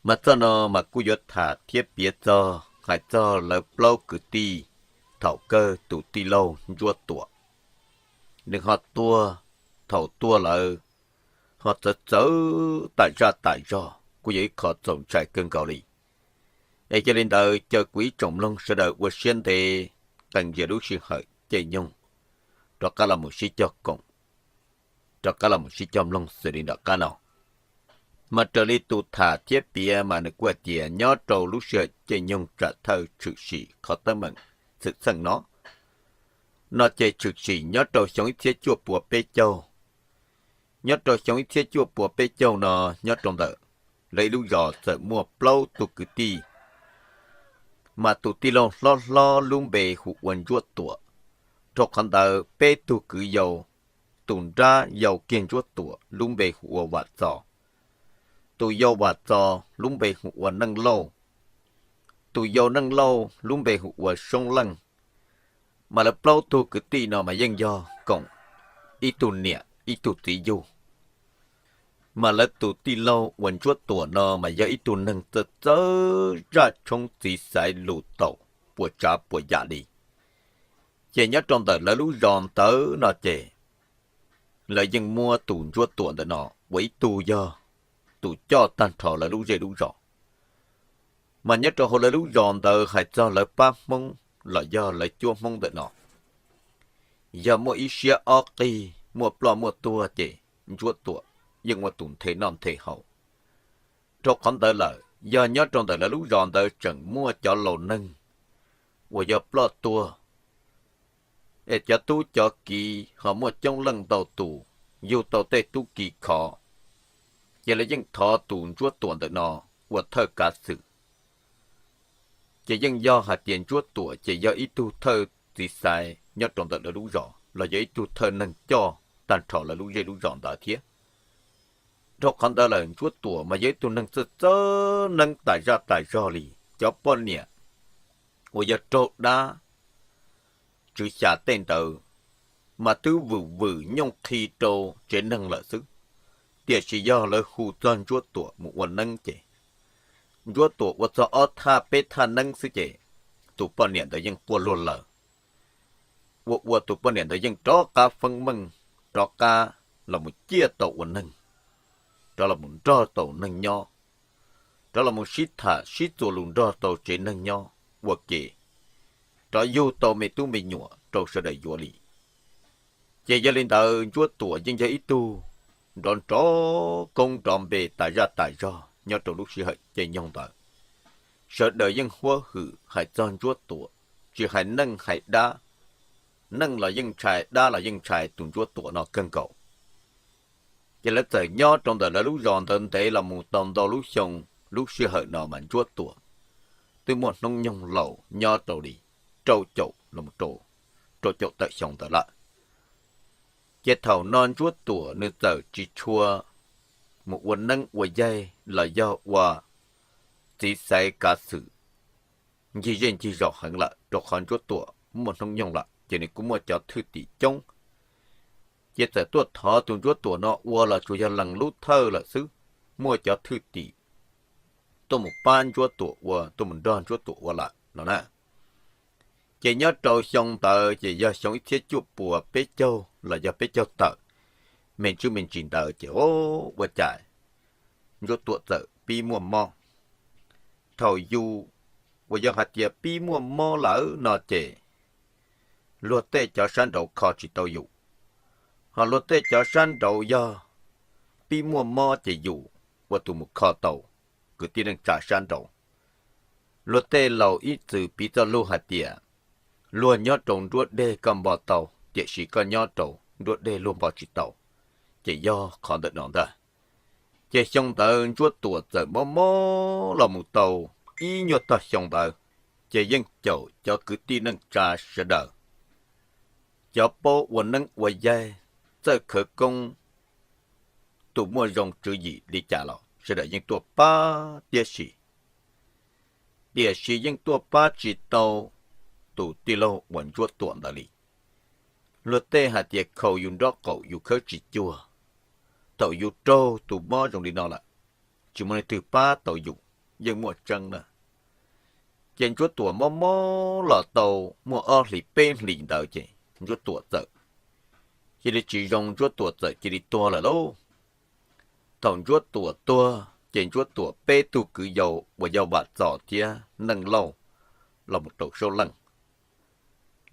Mas txoj no mas kuj yuav tham thiab piav txog hais txog lawv plaub kwv tij, thaum kawg tus tij laug Ntsuab Tuam nws ho tuag, thaum tuag lawm ho txawv txawv tas zaj tas zog kuj yog ib qho txaus ntshai kawg nkaus li. Es yog li ntawd caw kuv ib tsoom mloog sawv daws ua siab ntev qee ntsia lub sij hawm caij nyoog rov qab los mus sib cog koom, rov qab los mus sib cog mloog xws li nram qab no. Mas raws li tus tham thiab piav mas nws kuj hais tias nyob rau lub sij hawm caij nyoog tsam thawj tshwm sim qhov teeb meem txwm txheej no, no ces tshwm sim nyob rau xyoo ib txhiab cuaj puas peb caug. Nyob rau xyoo ib txhiab cuaj puas peb caug no, nyob rau ntawm lawv ib lub zos txawm muaj plaub tug kwv tij, mas tus tij laug hlob hlob lub npe hu ua Ntsuab Tuam. Rau qhov ntawd peb tug kwv yau, tus nrab yau kiag Ntsuab Tuam lub npe hu ua Vam Txos, tus yau Vam Txos lub npe hu ua Neej Lauj, tus yau Neej Lauj lub npe hu ua Soob Leej. Mas lawv plaub tug kwv tij no mas yeej yog koom ib tug niam ib tug txiv yug. Mas lawv tus tij laug uas Ntsuab Tuam no mas yog ib tug neeg txawj txawj zaj tshoob txiv xaiv lus taus puas tsav puas yam li. Ces nyob rau ntawm lawv lub zos ntawd no ces lawv yeej muab tus Ntsuab Tuam ntawm no ua ib tug yog tus coj tag nrho lawv lub zej lub zos. Mas nyob rau hauv lawv lub zos ntawd hais txog lawv pab Hmoob los yog lawv cuab Hmoob ntawm no, yog muaj ib siab ob qig, muaj ploj muaj tuag ces Ntsuab Tuam yeej ua tus nthe noj nthe haus. Rau qhov ntawd lawm yog nyob rau ntawm lawv lub zos ntawd tseem muaj cov laus neeg uas yog ploj tuag, es cov tub cov kiv ho muaj coob leej ntau tus, yug tau tej tub ki khov, ces lawv yeej thov tus Ntsuab Tuam ntawm no ua thawj kav xwm. Ces yeej yog hais tias Ntsuab Tuam ces yog ib tug thawj txiv xaiv nyob rau ntawm lawv lub zos los yog ib tug thawj neeg coj tag nrho lawv lub zej lub zos ntawd thiab. Rau qhov ntawd lawm Ntsuab Tuam mas yog ib tug neeg txawj txawj neeb tas zaj tas zog li. Cov poj niam uas yog raug dab tswv xya tej ntawd mas twb vwm vwm nyooj qhi rau tsev neeg lawm xwb, tiam sis yog lawv hu txog Ntsuab Tuam mus ua neeb ces Ntsuab Tuam ua txog ob thaj peb thaj neeb xwb ces tus poj niam ntawd yeej quaj luag lawm. Ua ua tus poj niam ntawd yeej rov qab feeb meej, rov qab los mus ciaj tau ua neeg, rov los mus nrog tau neeg nyob, rov los mus sib tham sib txuas lus nrog tau tsev neeg nyob ua ke, rov yug tau me tub me nyuam rau sawv daws yuav li. Ces yog li ntawd Ntsuab Tuam yeej yog ib tug nrov nrov koob nrov npe tas zaj tas zog nyob rau lub sij hawm caij nyoog ntawd. Sawv daws yeej huab hwm hais txog Ntsuab Tuam, tsis hais neej hais dab, neej los yeej ntshai dab los yeej ntshai tus Ntsuab Tuam no kawg nkaus. Ces lawv txawm nyob rau ntawm lawv lub zos ntawd ntev los mus tau ntau lub xyoo, lub sij hawm no mas Ntsuab Tuam twb muaj hnub nyoog laus nyob rau li rau caum los rau caum tawm xyoo ntawd lawm. Ces thaum no Ntsuab Tuam nws txawm tsis tshua mus ua neeb ua yaig los yog ua txiv xaiv kav xwm ncig zej ncig zos heev lawm, rau qhov Ntsuab Tuam muaj hnub nyoog lawm ces nws kuj muaj cov thwj tim coob. Ces txawm tuaj thov tus Ntsuab Tuam no ua los tsuas yog lees lub thawj lawm xwb, muaj cov thwj tim tuaj mus pab Ntsuab Tuam ua, tuaj mus nrog Ntsuab Tuam ua lawm no na. Ces nyob rau xyoo ntawd ces yog xyoo ib txhiab cuaj puas peb caug los yog peb caug tawm, me ntsis me ntsis ntawd ces ua cas Ntsuab Tuam txawm pib muaj mob. Thaum yus uas yog hais tias pib muaj mob lawm no ces luag tej cov sab nraud kho tsis tau yus, ho luag tej cov sab nraud yog pib muaj mob ces yus ua tus mus kho tau kwv tij neej tsa sab nraud. Luag tej laus ib txwm piv txoj lus hais tias luag nyob rau nruab deg koj npo tau, tiam sis koj nyob rau nruab deg luag npo tsis tau, ces yog qhov ntawm no ntag. Ces xyoo ntawd Ntsuab Tuam txawm mob mob los mus tau ib nyuag tog xyoo ntawd, ces yeej caum cov kwv tij neej tsa sawv daws, cov paub ua neeb ua yaig, txawj khawv koob, tus muaj zoo tswv yim li cas los sawv daws yeej tuaj pab tiam sis, tiam sis yeej tuaj pab tsis tau tus tij laug uas Ntsuab Tuam ntawd li. Luag tej hais tias khaus yus nrob qaum yus khawb tsis cuag, thaum yus raug tus mob zoo li no lawm, tsis muaj leej twg pab tau yus, yeej muaj tseeb na. Ces Ntsuab Tuam mob mob los tau muaj ob hlis peb hlis ntawd ces Ntsuab Tuam txawm cia li tsis zoo, Ntsuab Tuam txawm cia li tuag lawm lauj. Thaum Ntsuab Tuam tuag ces Ntsuab Tuam peb tug kwv yau uas yog Vam Txos thiab Neej Lauj los mus rau Saub Leej.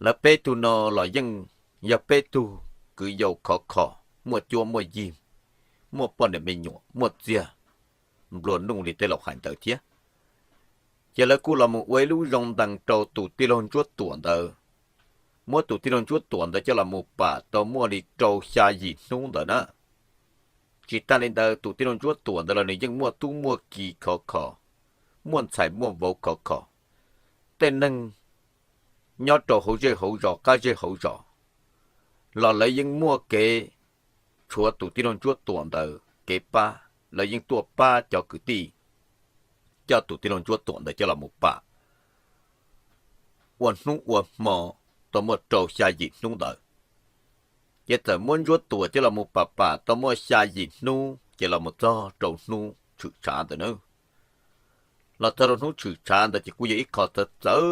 Lawv peb tug no los yeej yog peb tug kwv yau khov kho, muaj cuab muaj yig, muaj poj niam me nyuam, muaj txiag nplua nuj li tej laus hais ntawd thiab. Ces lawv kuj los mus ua ib lub zoo ntees rau tus tij laug Ntsuab Tuam ntawd, muab tus tij laug Ntsuab Tuam ntawd coj los mus pam tau muaj li rau xya yim hnub ntawd na. Tsis tas li ntawd, tus tij laug Ntsuab Tuam ntawd los nws yeej muaj tub muaj ki khov kho, muaj ntxhais muaj vauv khov kho. Tej neeg nyob rau hauv zej hauv zos, qab zej hauv zos los lawv yeej muaj kev tshuav tus tij laug Ntsuab Tuam ntawd kev pab, lawv yeej tuaj pab cov kwv tij coj tus tij laug Ntsuab Tuam ntawd coj los mus pam ua hnub ua hmo tau muaj rau xya yim hnub ntawd. Ces txawm muab Ntsuab Tuam coj los mus pam pam tau muaj xya yim hnub ces los mus txog rau hnub tshwm tshav ntawd na. Los txog rau hnub tshwm tshav ntawd ces kuj yog ib qho txawv txawv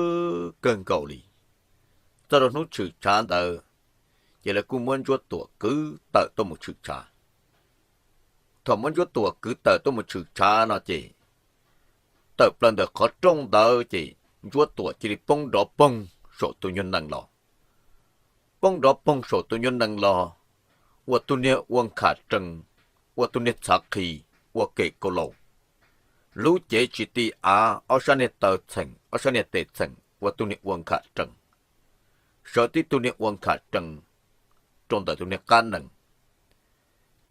kawg nkaus li. Txog rau hnub tshwm tshav ntawd ces lawv kuj muab Ntsuab Tuam kwv tawm tuaj mus tshwm tshav. Thaum muab Ntsuab Tuam kwv tawm tuaj mus tshwm tshav no ces tawm plaws ntawm qhov rooj ntawd ces Ntsuab Tuam cia li poob nrov poog saum tus nyuag nees los. Poob nrov poog saum tus nyuag nees los, ua tus niag ua nkham rees, ua tus niag txhav qhi, ua kem kauj laus. Lub cev tsis ti av, ob sab niag taw txheem, ob sab niag tes txheem, ua tus niag ua nkham rees. Sawv tib tug niag ua nkham rees rau ntawm tus niag qab nees.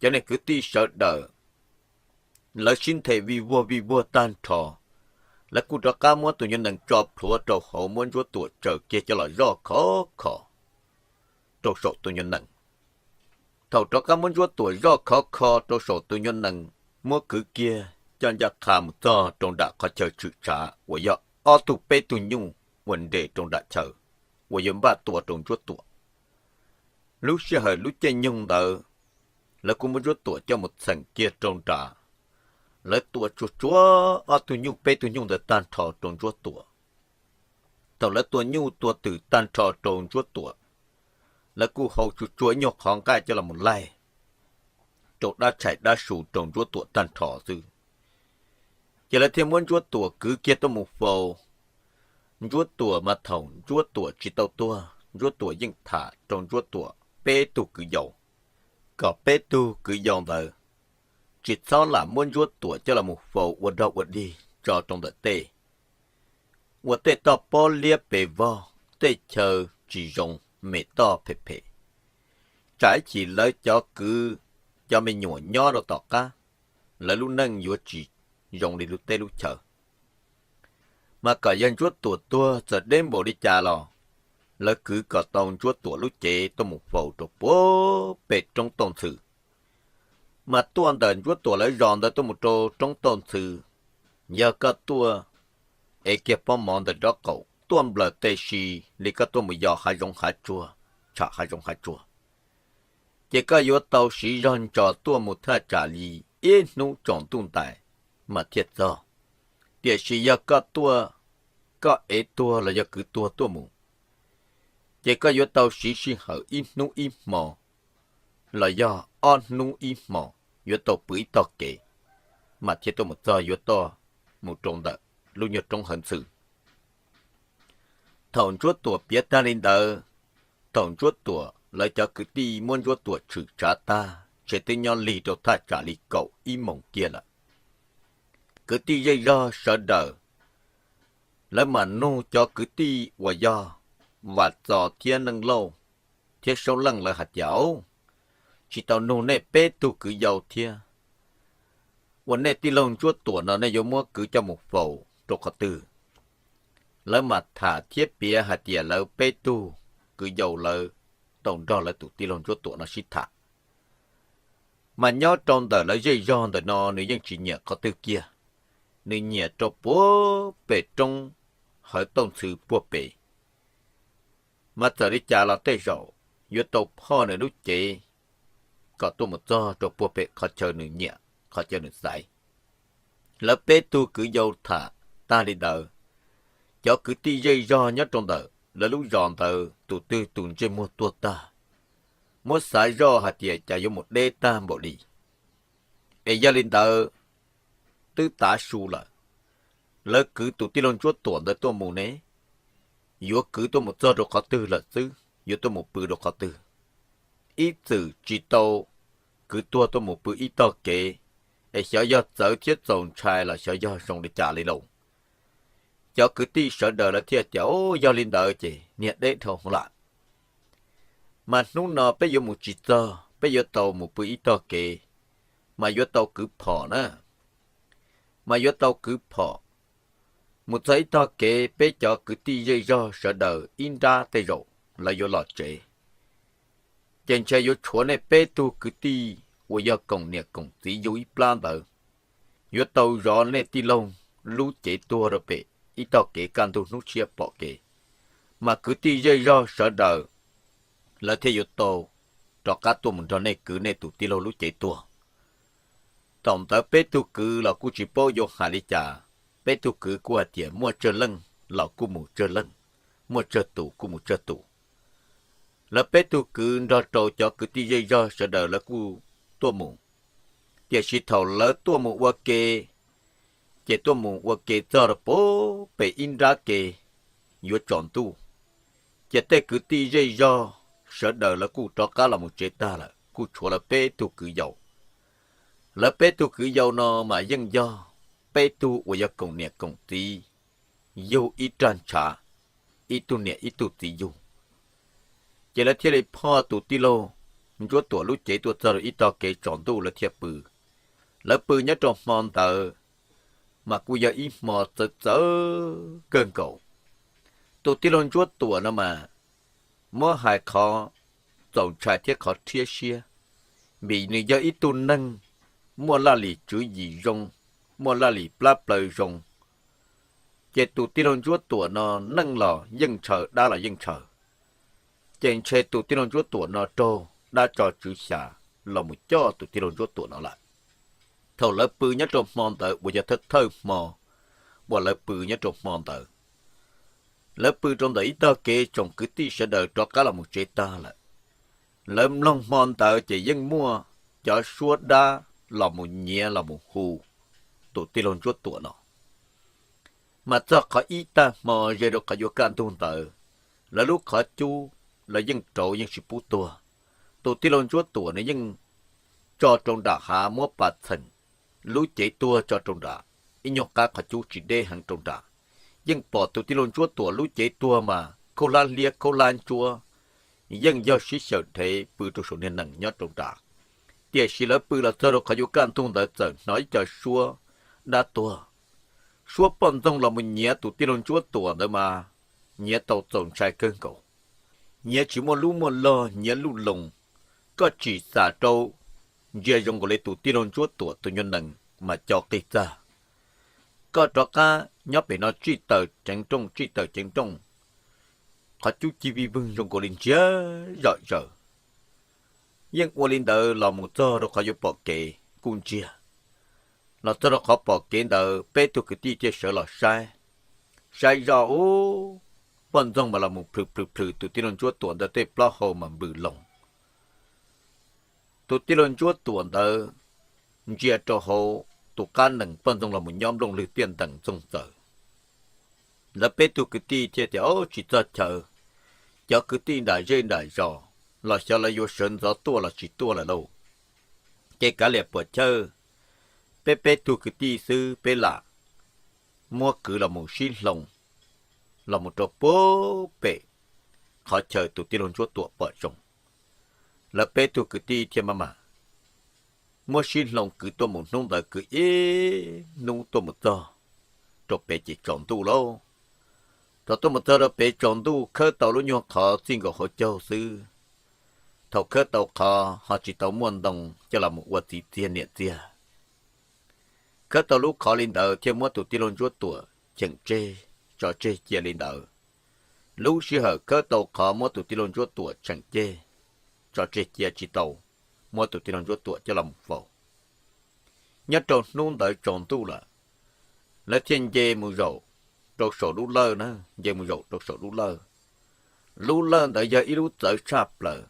Cov niag kwv tij sawv daws lawv sib nthe vij vuag vij vuag tag nrho, lawv kuj rov qab muab tus nyuag nees tso plhuav rau hauv, muab Ntsuab Tuam tsaws kiag coj los zoj khov kho rau saum tus nyuag nees. Thaum rov qab muab Ntsuab Tuam zoj khov kho rau saum tus nyuag nees, muab kwv kiag coj ncaj qha mus txog rau nram qhov chaw tshwm tshav uas yog ob tug peb tug nyuj uas nres rau nram chaw uas yuav npaj tua rau Ntsuab Tuam. Lub sij hawm lub caij nyoog ntawd, lawv kuj muab Ntsuab Tuam coj mus txheem kiag rau nrad. Lawv tua tsuag tsuag ob tug nyuj peb tug nyuj ntawd tag nrho rau Ntsuab Tuam. Thaum lawv tua nyuj tua twm tag nrho rau Ntsuab Tuam, lawv kuj hau tsuag tsuag ib nyuag qhov nqaij coj los mus laig rau dab tshais dab su rau Ntsuab Tuam tag nrho xwb. Ces lawv thiaj muab Ntsuab Tuam kwv kiag tuaj mus faus. Ntsuab Tuam mas thaum Ntsuab Tuam tsis tau tuag, Ntsuab Tuam yeej tham rau Ntsuab Tuam peb tug kwv yau kom peb tug kwv yau ntawd tsis txhob lam muab Ntsuab Tuam coj los mus faus ua dog ua dig tso rau ntawm tej, ua tej toj pob liab pes vog, tej chaw tsis zoo, me toj phem phem, tsam ib chim lawv cov kwv cov me nyuam nyob rau tom qab, lawv lub neej yuav tsis zoo li lub teb lub chaw. Mas kom yog Ntsuab Tuam tuag txawm deb npaum li cas los lawv kwv kom tau Ntsuab Tuam lub cev tuaj mus faus rau puag pem roob Tauj Ntxhw. Mas tuaj ntawm Ntsuab Tuam lawv zos ntawd tuaj mus rau roob Tauj Ntxhw, yog koj tuaj ev kiag pob mov ntawm nraub qaum tuaj nplawm tes si li koj tuaj mus yos hav zoov hav tsuag, tsham hav zoov hav tsuag, ces koj yuav tau siv zog ntsos tuaj mus thaj tsam li ib hnub tsaus ntuj ntais mas thiaj txog. Tiam sis yog koj tuaj, koj ev tuag los yog kwv tuag tuaj mus, ces koj yuav tau siv sij hawm ib hnub ib hmo los yog ob hnub ib hmo, yuav tau pw ib tog kev mas thiaj tuaj mus txog, yuav tuaj mus rau ntawm lub nyuag roob Hawv Ntxhw. Thaum Ntsuab Tuam piav tag li ntawd, thaum Ntsuab Tuam lawv cov kwv tij muab Ntsuab Tuam tshwm tshav tag, ntshe twb nyob lig rau thaj tsam li kaum ib moos kiag lawm. Kwv tij zej zog sawv daws lawv mam nug cov kwv tij uas yog Vam Txos thiab Neej Lauj thiab Saub Leej lawv hais tias, Au, tsis tau nug nej peb tug kwv yau thiab, ua nej tij laug Ntsuab Tuam no nej yuav muab kwv coj mus faus rau qhov twg? Lawv mam tham thiab piav hais tias lawv peb tug kwv yau lawv tau nrog lawv tus tij laug Ntsuab Tuam no sib tham. Mas nyob rau ntawm lawv zej zog ntawm no nws yeej tsis nyiam qhov twg kiag, nws nyiam rau puag pem roob Hawv Tauj Ntxhw puag pem. Mas txawm li cas los tej zaum yuav tau phoj nws lub cev kom tuaj mus txog rau puag pem qhov chaw nws nyiam, qhov chaw nws xaiv. Lawv peb tug kwv yau tham tag li ntawd, cov kwv tij zej zog nyob rau ntawm lawv lub zos ntawd tus twg tus ntsej muag tuag tag, muab xav zoj hais tias cas yuav mus deb tag npaum li. Es yog li ntawd, twb tav su lawm, lawv kwv tus tij laug Ntsuab Tuam ntawd tuaj mus ne, yuav kwv tuaj mus txog rau qhov twg lawm xwb, yuav tuaj mus pw rau qhov twg. Ib txwm tsis tau kwv tuag tuaj mus pw ib tog kev, es xyov yog txawv thiab txaus ntshai los xyov yog zoo li cas li lauj. Cov kwv tij sawv daws lawv thiaj tias, Au, yog li ntawd ces niag deb dhau lawm. Mas hnub no peb yuav mus tsis txog, peb yuav tau mus pw ib tog kev, mas yuav tau kwv phom na, mas yuav tau kwv phom. Mus txog ib tog kev, peb cov kwv tij zej zog sawv daws ib nrab tej zaum lawv yuav los tsev. Ces ntshe yuav tshuav nej peb tug kwv tij uas yog koom niam koom txiv yug ib plab ntawd, yuav tau zov nej tij laug lub cev tuag rau pem ib tog kev kaj ntug hnub tshiab pom kev, mas kwv tij zej zog sawv daws lawv thiaj yuav tau rov qab tuaj mus nrog nej kwv nej tus tij laug lub cev tuag. Thaum ntawd peb tug kwv los kuj tsis paub yuav hais li cas, peb tug kwv kuj hais tias muaj tsawg leej los kuj mus tsawg leej, muaj tsawg tus kuj mus tsawg tus. Lawv peb tug kwv nrog rau cov kwv tij zej zog sawv daws lawv kuj tuaj mus, tiam sis thaum lawv tuaj mus ua ke, ces tuaj mus ua ke txog rau pem ib nrab ke yuav tsaus ntuj, ces tej kwv tij zej zog sawv daws lawv kuj rov qab los mus tsev tag lawm, kuj tshuav lawv peb tug kwv yau. Lawv peb tug kwv yau no mas yeej yog peb tug uas yog koom niam koom txiv yug ib rag ntshav, ib tug niam ib tug txiv yug. Ces lawv thiaj li phoj tus tij laug Ntsuab Tuam lub cev tuaj txog rau ib tog kev tsaus ntuj lawv thiaj pw. Lawv pw nyob rau hmo ntawd mas kuj yog ib hmo txawv txawv kawg nkaus. Tus tij laug Ntsuab Tuam no mas muab hais qhov txaus ntshai thiab qhov rhiab siab, vim nws yog ib tug neeg muaj laj lim tswv yim zoo, muaj laj lim plab plaws zoo. Ces tus tij laug Ntsuab Tuam no neej los yeej ntshaw, dab los yeej ntshaw. Ces ntshe tus tij laug Ntsuab Tuam no raug dab tso tswv xya los mus coj tus tij laug Ntsuab Tuam no lawm. Thaum lawv pw nyob rau hmo ntawd uas yog thawj thawj hmo uas lawv pw nyob rau hmo ntawd, lawv pw rau ntawm ib tog kev tsoom kwv tij sawv daws rov qab los mus tsev tag lawm. Lawv mloog hmo ntawd ces yeej muaj cov suab dab los mus nyiav los mus hu tus tij laug Ntsuab Tuam no. Mas txog qhov ib tag hmo ze rau qhov yuav kaj ntug ntawd, lawv lub qhov cub lawv yeej rauv yeej tsis pub tuag. Tus tij laug Ntsuab Tuam nws yeej tso rau nram hav muab pas txheem lub cev tuag tso rau nram, ib nyuag qab qhov cub tsis deb heev rau nram. Yeej pom tus tij laug Ntsuab Tuam lub cev tuag mas khaub hlab liab khaub hlab ntsuab, yeej yog sib xyaw dhev pw rau saum niag nees nyob rau nram. Tiam sis lawv pw los txog rau qhov yuav kaj ntug ntawd txawm hnov ib co suab dab tuag, suab poj ntxoog los mus nyiav tus tij laug Ntsuab Tuam ntawd mas nyiav tau txaus ntshai kawg nkaus. Nyiav tsis muaj lub muaj log, nyiav luj loos, koj tsim xam rau ntsia zoo nkaus li tus tij laug Ntsuab Tuam tus nyuag nees mas co qig txag. Koj rov qab nyob pem no tsij taws ceev rooj tsij taws ceev rooj, qhov cub cig vij vwg zoo nkaus li ntsiag zom zaws. Yeej ua li ntawd los mus txog rau qhov yuav pom kev kuj ntsiag. Los txog rau qhov pom kev ntawd peb tug kwv tij thiaj sawv los saib. Saib zoj ub, poj ntxoog mas los mus plhws plhws plhws tus tij laug Ntsuab Tuam ntawd tej plaub hau mas nplws loo. Tus tij laug Ntsuab Tuam ntawd ntsia rau hauv tus qab nees poj ntxoog los mus nyob nplooj lwg tiaj ntees ntxoog txawv. Lawv peb tug kwv tij thiaj tias, Au, tsis txog chaw, cov kwv tij nram zej nram zos los xyov lawv yuav sawv ntxov tuaj los tsis tuaj lawm lauj. Ces kav liam puam chawj, peb peb tug kwv tij xwb peb lam muab kwv los mus sib hloov los mus rau puag pem qhov chaw tus tij laug Ntsuab Tuam pom zoo. Lawv peb tug kwv tij thiaj maj mam muab sib hloov kwv tuaj mus, hnub ntawd kwv ib hnub tuaj mus txog rau pem ces tsaus ntuj lauj. Thaum tuaj mus txog rau pem tsaus ntuj khawb tau lub nyuag qhov txij nkaus hauv caug xwb. Thaum khawb tau qhov ho tsis tau muaj ntoo coj los mus ua txiv txiag niam txiag. Khawb tau lub qhov li ntawd thiaj muab tus tij laug Ntsuab Tuam cheem tseg, tso tseg cia li ntawd. Lub sij hawm khawb tau qhov muab tus tij laug Ntsuab Tuam cheem tseg, tso tseg cia tsis tau muab tus tij laug Ntsuab Tuam coj los mus faus. Nyob rau hnub ntawd tsaus ntuj lawm, lawv thiaj nce mus zaum rau saum lub lawj na, nce mus zaum rau saum lub lawj. Lub lawj ntawd yog ib lub txawv tshaj plaws.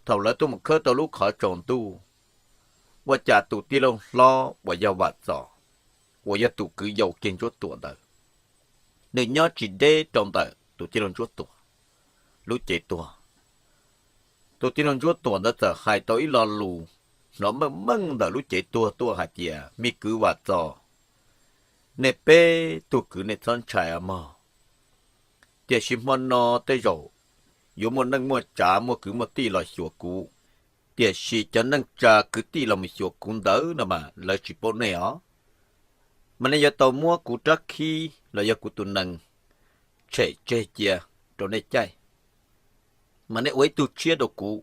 Thaum lawv tuaj mus khawb tau lub qhov tsaus ntuj, ua cas tus tij laug hlob uas yog Vam Txos, uas yog tus kwv yau kiag Ntsuab Tuam ntawd, nws nyob tsis deb rau ntawm tus tij laug Ntsuab Tuam lub cev tuag. Tus tij laug Ntsuab Tuam ntawd txawm hais tau ib lo lus hnov meej meej ntawm lub cev tuag tuaj hais tias, me kwv Vam Txos, nej peb tug kwv nej txhob ntshai os mog. Tiam sis hmo no tej zaum yuav muaj neej muaj tsav muaj kwv muaj tij los xyuas kuv, tiam sis cov neej tsa kwv tij los mus xyuas kuv ntawd no mas lawv tsis paub nej os. Mas nej yuav tau muab kuv rab khib los yog kuv tus nees tshem tseg cia rau nej caij, mas nej ua ib tug tshiab rau kuv,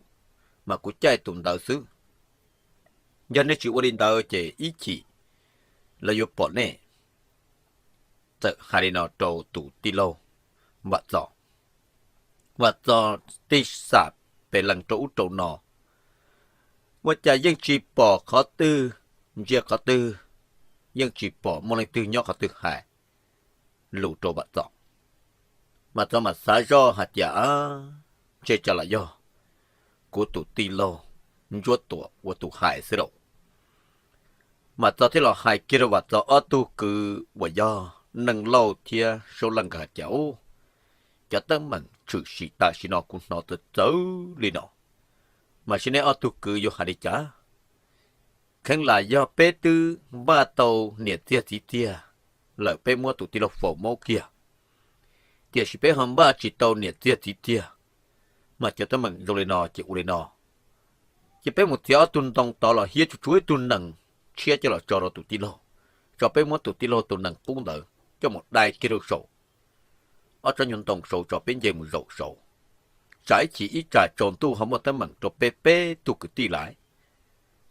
mas kuv caij tus ntawd xwb. Yog nej tsis ua li ntawd ces ib chim lawv yuav pom nej. Txawm hais li no rau tus tij laug Vam Txos. Vam Txos tig xam pes lees rau ub rau no, ua cas yeej tsis pom qhov twg ntsia qhov twg, yeej tsis pom muaj leej twg nyob qhov twg hais lus rau Vam Txos. Vam Txos mam xav zoj hais tias, ntshe tsam los yog kuv tus tij laug Ntsuab Tuam ua tus hais xwb lauj. Vam Txos thiaj los hais kiag rau Vam Txos ob tug kwv uas yog Neej Lauj thiab Saub Leej nkawd hais tias, ub, cov teeb meem tshwm sim tam sim no kuv hnov txawv txawv li no, mas seb neb ob tug kwv yuav hais li cas? Kheev lam yog peb twb npaj tau niam txiag txiv txiag lawm peb muab tus tij laug faus maub kiag, tiam sis peb ho npaj tsis tau niam txiag txiv txiag, mas cov teeb meem zoo li no ces ua li no, ces peb mus txiav ob tug ntoo tod los hiab tsuj tsuav ib tug nees tshiab coj los tso rau tus tij laug, tso peb muab tus tij laug tus nees qub ntawd coj mus dai kiag rau saum ob tsob nyuag ntoo saud tso peb nce mus zaum saud, tsam ib chim ib tsam tsaus ntuj ho muaj teeb meem rau peb peb tug kwv tij lawm.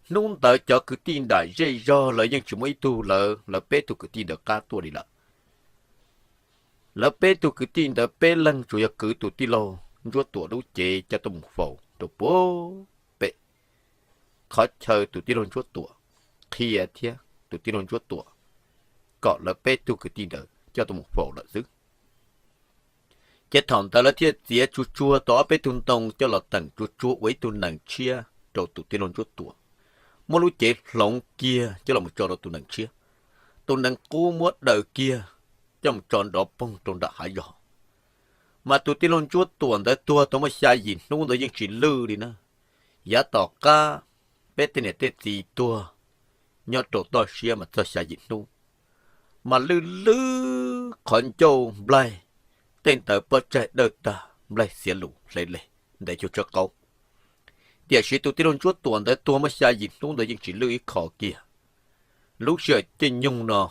Hnub ntawd cov kwv tij nram zej zog lawv yeej tsis muaj ib tug lawv, lawv peb tug kwv tij ntawd qab tuaj li lawm. Lawv peb tug kwv tij ntawd peb leeg tsuas yog kwv tus tij laug Ntsuab Tuam lub cev coj tuaj mus faus rau puag pem qhov chaw tus tij laug Ntsuab Tuam qhia thiab tus tij laug Ntsuab Tuam kom lawv peb tug kwv tij ntawd coj tuaj mus faus lawm xwb. Ces thaum ntawd lawv thiaj txiav tsuj tsuag tau ob peb tug ntoo coj los teem tsuj tsuag ua ib tug nees tshiab rau tus tij laug Ntsuab Tuam, muab lub cev hloov kiag coj los tso rau tus nees tshiab, tus nees qub muab daws kiag coj mus tso nrov poog rau nram hav zos. Mas tus tij laug Ntsuab Tuam ntawd tuag tau muaj xya yim hnub ntawd yeej tsis lwj li na. Yav tom qab peb tej niam tej txiv tuag nyob rau toj siab mas txog xya yim hnub, mas lwj lwj qhov ncauj nplaig, tej ntawd pob tsaig dawj tag nplaig xiav lus hle leg ntev cuag tsawb qaub. Tiam sis tus tij laug Ntsuab Tuam ntawd tuag muaj xya yim hnub ntawd yeej tsis lwj ib qho kiag. Lub sij hawm caij nyoog no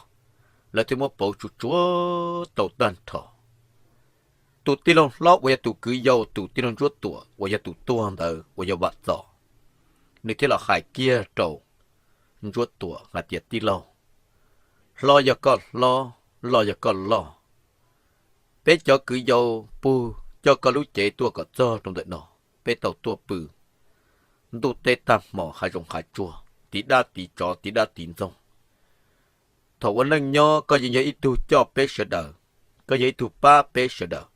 lawv thiaj muab pauv tsuj tsuag tau tag nrho. Tus tij laug hlob uas yog tus kwv yau tus tij laug Ntsuab Tuam uas yog tus tuag ntawd uas yog Vam Txos, nws thiaj los hais kiag rau Ntsuab Tuam hais tias, tij laug, hlob yog koj hlob, loj yog koj loj, peb cov kwv yau pug coj koj lub cev tuaj kom txog rau ntawm no, peb tau tuaj pw ntuj teb tag hmo hav zoov hav tsuag, tiv dab tiv tsov tiv dab tiv ntxoog. Thaum ua neej nyob koj yeej yog ib tug coj peb sawv daws, koj yog ib tug pab peb sawv daws,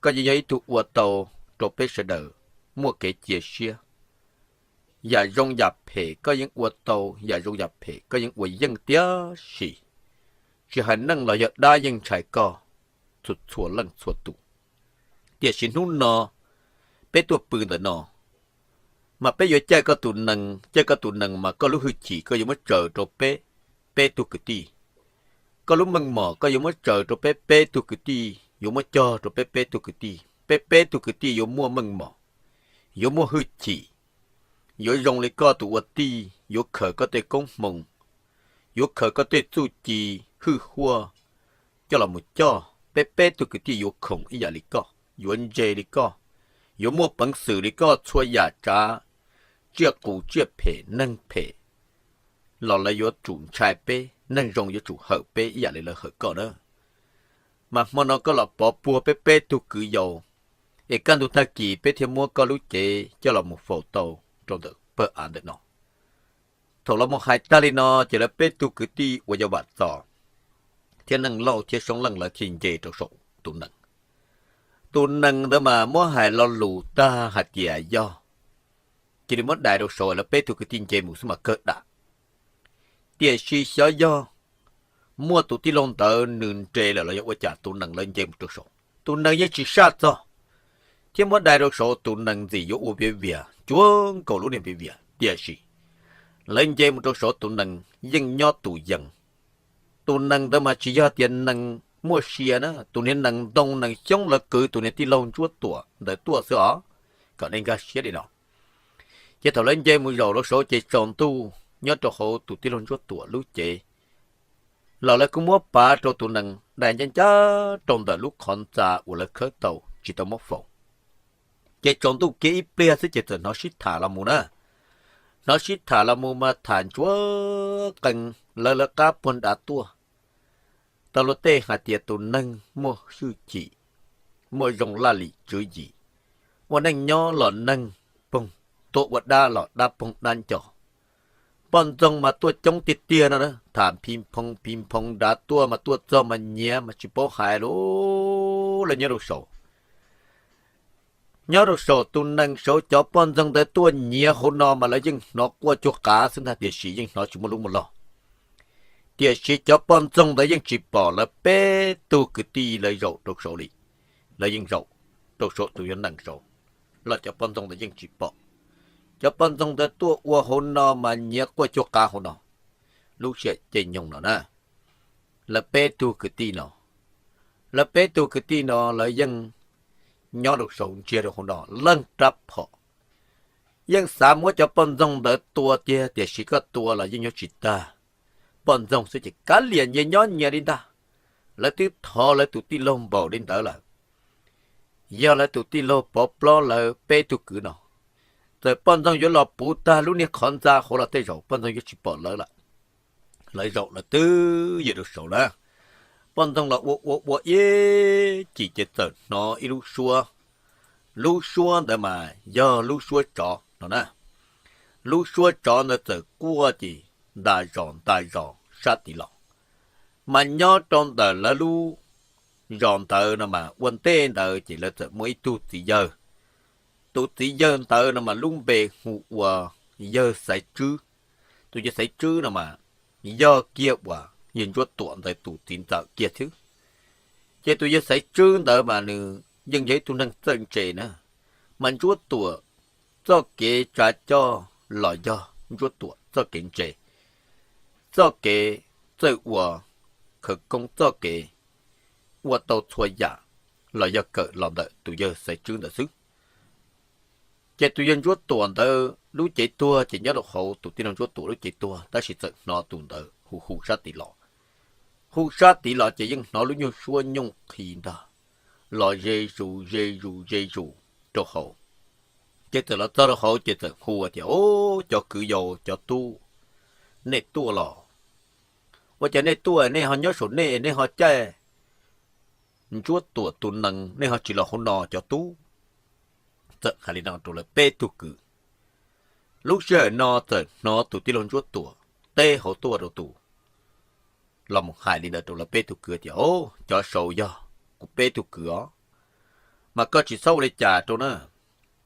koj yeej yog ib tug ua tau rau peb sawv daws muaj kev cia siab. Yam zoo yam phem koj yeej ua tau, yam zoo yam phem koj yeej ua yeej tiab si. Tsis hais neej los yog dab yeej ntshai koj txhua txhua leej txhua tus. Tiam sis hnub no peb tuaj pw ntawm no, mas peb yuav caij koj tus nees, caij koj tus nees mas koj lub hwj chim koj yuav muab tsaws rau peb peb tug kwv tij. Koj lub meej mom koj yuav muab tsaws rau peb peb tug kwv tij, yuav muab cog rau peb peb tug kwv tij. Peb peb tug kwv tij yuav muaj meej mom, yuav muaj hwj chim, yuav zoo li koj tus ua tij, yuav khaws koj tej koob hmoov, yuav khaws koj tej txuj ci hwj huaj coj los mus coj. Peb peb tug kwv tij yuav khoom ib yam li koj, yuav ntse li koj, yuav muaj peev xwm li koj. Txhua yam tsav, tsiaj qus tsiaj phem neeg phem los lawv yuav tsum ntshai peb, neeg zoo yuav tsum hawm peb ib yam li lawv hawm koj na. Mas hmo no koj los pov puag peb peb tug kwv yau, es kaj ntug tag kis peb thiaj muab koj lub cev coj los mus faus tau rau ntawm pawg av ntawm no. Thaum los mus hais tag li no ces lawv peb tug kwv tij uas yog Vam Txos Thiab Neej Lauj thiab Soob Leej lawv thiaj nce rau saum tus nees. Tus nees ntawd mas muab hais lo lus tag hais tias yog, cia li muab dai rau saud lawv peb tug kwv tij nce mus xwb mas kawg dam. Tiam sis xyov yog muaj tus tij laug ntawd nws nres lawm los yog ua cas tus nees lawv nce mus rau saud tus nees yeej tsis saj txog, thiab muab dai rau saud tus nees ntxim yuav ua viav vias cuag nkaus lub niag viav vias. Tiam sis lawv nce mus rau saud tus nees yeej nyob tus yees. Tus nees ntawd mas tsis yog tias nees muaj sia na, tus niag nees ntoo nees xyoob lawv kwv tus niag tij laug Ntsuab Tuam ntawd tuaj xwb os, kom nej nkag siab li no. Ces thaum lawv nce mus zaum rau saud ces tsaus ntuj nyob rau hauv tus tij laug Ntsuab Tuam lub cev los lawv kuj muab pav rau tus nees dai ncaj ncaj rau ntawm lub qhov ntxa uas lawv khawb tau tsis tau muab faus. Ces tsaus ntuj kiag ib pliag xwb ces txawm hnov sib tham los mus na. Hnov sib tham los mus mas tham ntsuav qees lawv lawv qab puag nrad tuaj tau luag tej hais tias tus neeg muaj hwj chim, muaj zoo laj lim tswv yim, ua neej nyob los neeg poog, tuaj ua dab los dab poog dab nco. Poj ntxoog mas tuaj coob tiag tiag no na, tham phi phoo phi phoo nrad tuaj mas tuaj txog mas nyiav mas tsis paub hais lawm. Lawv nyob rau saud, nyob rau saum tus nees saud cov poj ntxoog ntawd tuaj nyiav hauv no mas lawv yeej hnov quaj cuag qav xwb ntag, tiam sis yeej hnov tsis muaj lub muaj log. Tiam sis cov poj ntxoog ntawd yeej tsis pom lawv peb tug kwv tij lawv zaum rau saud li. Lawv yeej zaum rau saum tus yog nees saud los cov poj ntxoog ntawd yeej tsis pom. Cov poj ntxoog ntawd tuaj ua hauv no mas nyiav quaj cuag qav hauv no. Lub sij hawm caij nyoog no na, lawv peb tug kwv tij no, lawv peb tug kwv tij no lawv yeej nyob rau saud ntsia rau hauv no leej rab phom. Yeej xav muab cov poj ntxoog ntawd tua tiag tiam sis koj tua los yeej yuav tsis tag. Poj ntxoog xwb ces kav liam nyias nyob nyias li ntag. Lawv twb thov lawv tus tij laug npaum li ntawd lawm. Yog lawv tus tij laug pov plob lawv peb tug kwv no, txawm poj ntxoog yuav los puv tag lub niag qhov ntxa hauv los tej zaum poj ntxoog yuav tsis pom lawv lawm. Lawv zaum lawv twb ywm rau saud na. Poj ntxoog los ua ua ua ib chim ces txawm hnov ib lub suab. Lub suab ntawd mas yog lub suab tsov no na. Lub suab tsov ntawd txawm quaj ces ntas zos ntas zos sab tid los. Mas nyob rau ntawm lawv lub zos ntawd no mas ua ntej ntawd ces lawv txawm muaj ib tug txiv yawg. Tus txiv yawg ntawd no mas lub npe hu ua yawg Xaiv Tswb. Tus yawg Xaiv Tswb no mas yog kiag uas yawg Ntsuab Tuam ntawd tus txiv ntxawm kiag xwb. Ces tus yawg Xaiv Tswb ntawd mas nws yeej yog ib tug neeg txawj ntse na, mas Ntsuab Tuam txoj kev tsa coj los yog Ntsuab Tuam txoj kev ntse, txoj kev txawj ua khawv koob, txoj kev ua tau txhua yam los yog kawm los ntawm tus yawg Xaiv Tswb ntawd xwb. Ces tus yawg Ntsuab Tuam ntawd lub cev tuag ces nyob rau hauv tus tij laug Ntsuab Tuam lub cev tuag, tab sis txawm hnov tus ntawd hu hu sab tid los. Hu sab tid los ces yeej hnov lub nyuag suab nyooj qhi ntag, los ze zus ze zus ze zus rau hauv. Ces txawm los txog rau hauv ces txawm hu tias, Au, cov kwv yau cov tub, nej tuaj los? Ua cas nej tuaj nej ho nyob saum nej, nej ho caij Ntsuab Tuam tus nees, nej ho tsis los hauv no cov tub? Txawm hais li no rau lawv peb tug kwv. Lub sij hawm no txawm hnov tus tij laug Ntsuab Tuam teb hauv tuaj rau tus los mus hais li ntawd rau lawv peb tug kwv tias, Au, cov saud yog kuv peb tug kwv os, mas koj tsis txhob ua li cas rau na.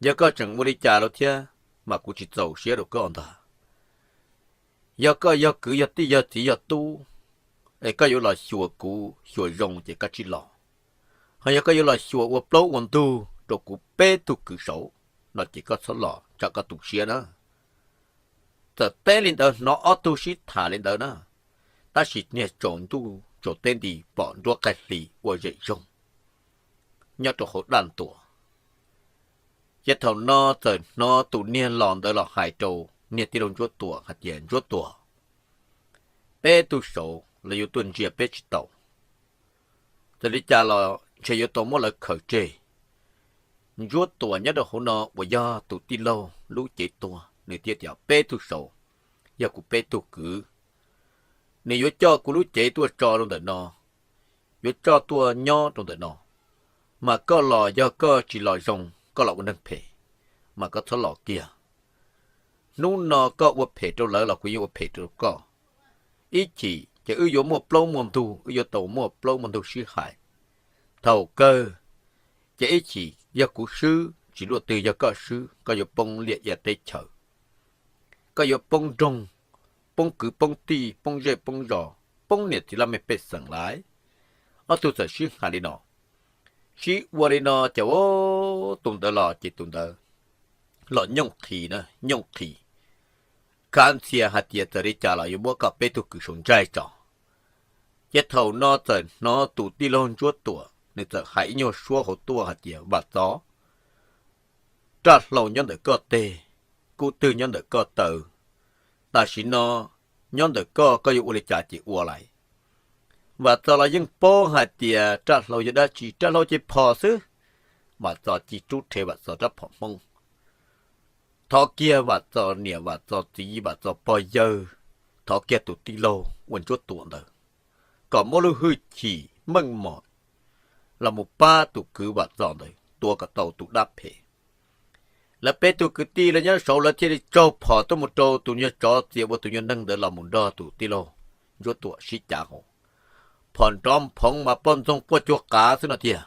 Yog koj tseem ua li cas rau thiab mas kuv tsis txaus siab rau koj ntag. Yog koj yog kwv yog tij yog txiv yog tub es koj yuav los xyuas kuv xyuas zoo ces koj tsij los. Ho yog koj yuav los xyuas ua plaub ua ntug rau kuv peb tug kwv saud no ces koj txhob los tsam koj tu siab na. Txawm teb li ntawd hnov ob tug sib tham li ntawd na, tab sis niag tsaus ntuj tsaus teb nti pom nruab qaij hli ua zem zoog nyob rau hauv daj ntuas. Ces thaum no txawm hnov tus niag los ntawd los hais rau niag tij laug Ntsuab Tuam hais tias, Ntsuab Tuam, peb tug saud los yuav tuaj ntsia peb tsis tau. Txawm li cas los ntshe yuav tau muab lawv khaws tseg. Ntsuab Tuam nyob rau hauv no uas yog tus tij laug lub cev tuag nws thiaj tias peb tug saud yog kuv peb tug kwv. Nws yuav coj kuv lub cev tuaj tso rau ntawm no, yuav coj tuaj nyob rau ntawm no. Mas koj los yog koj tsis los zoo, koj los ua neeg phem, mas koj txhob los kiag. Hnub no koj ua phem rau lawv los kuv yeej ua phem rau koj. Ib chim ces wb yuav muaj plaub muaj ntug, wb yuav tau muaj plaub muaj ntug sib hais. Thaum kawg ces ib chim yog kuv swb, tsis luaj twg yog koj swb, koj yuav poob liaj ia teb chaws, koj yuav poob nroog, poob kwv poob tij, poob zej poob zos, poob niam txiv laj mej pej xeem lawm. Ob tug txawm sib hais li no, sib ua li no ces ua tus ntawd los ces tus ntawd los nyooj qhis na, nyooj qhis, khav ntxhias hais tias txawm li cas los yuav muab koj peb tug kwv saum ntsej tso. Ces thaum no txawm hnov tus tij laug Ntsuab Tuam nws txawm hais ib nyuag suab hauv tuaj hais tias, Vam Txos, raj hlau nyob ntawm koj teg, kub twg nyob ntawm koj taw, tam sim no nyob ntawm koj, koj yuav ua li cas ces ua lais. Vam Txos los yeej paub hais tias raj hlau yog dab tsi, raj hlau ces phom xwb. Vam Txos ci rub rhe Vam Txos rab phom Hmoob, thov kiag Vam Txos niam Vam Txos txiv Vam Txos pog yawg, thov kiag tus tij laug ua Ntsuab Tuam ntawd kom muab lub hwj chim meej mom los mus pab tus kwv Vam Txos ntawd tua kom tau tus dab phem. Lawv peb tug kwv tij lawv nyob saud lawv thiaj li tsaug phom tuaj mus rau tus nyuag tsov txias ua tus nyuag neeg ntawd los mus nrog tus tij laug Ntsuab Tuam sib cav hauv. Phom nrov phoov mas poj ntxoog quaj cuag qav xwb no tiag.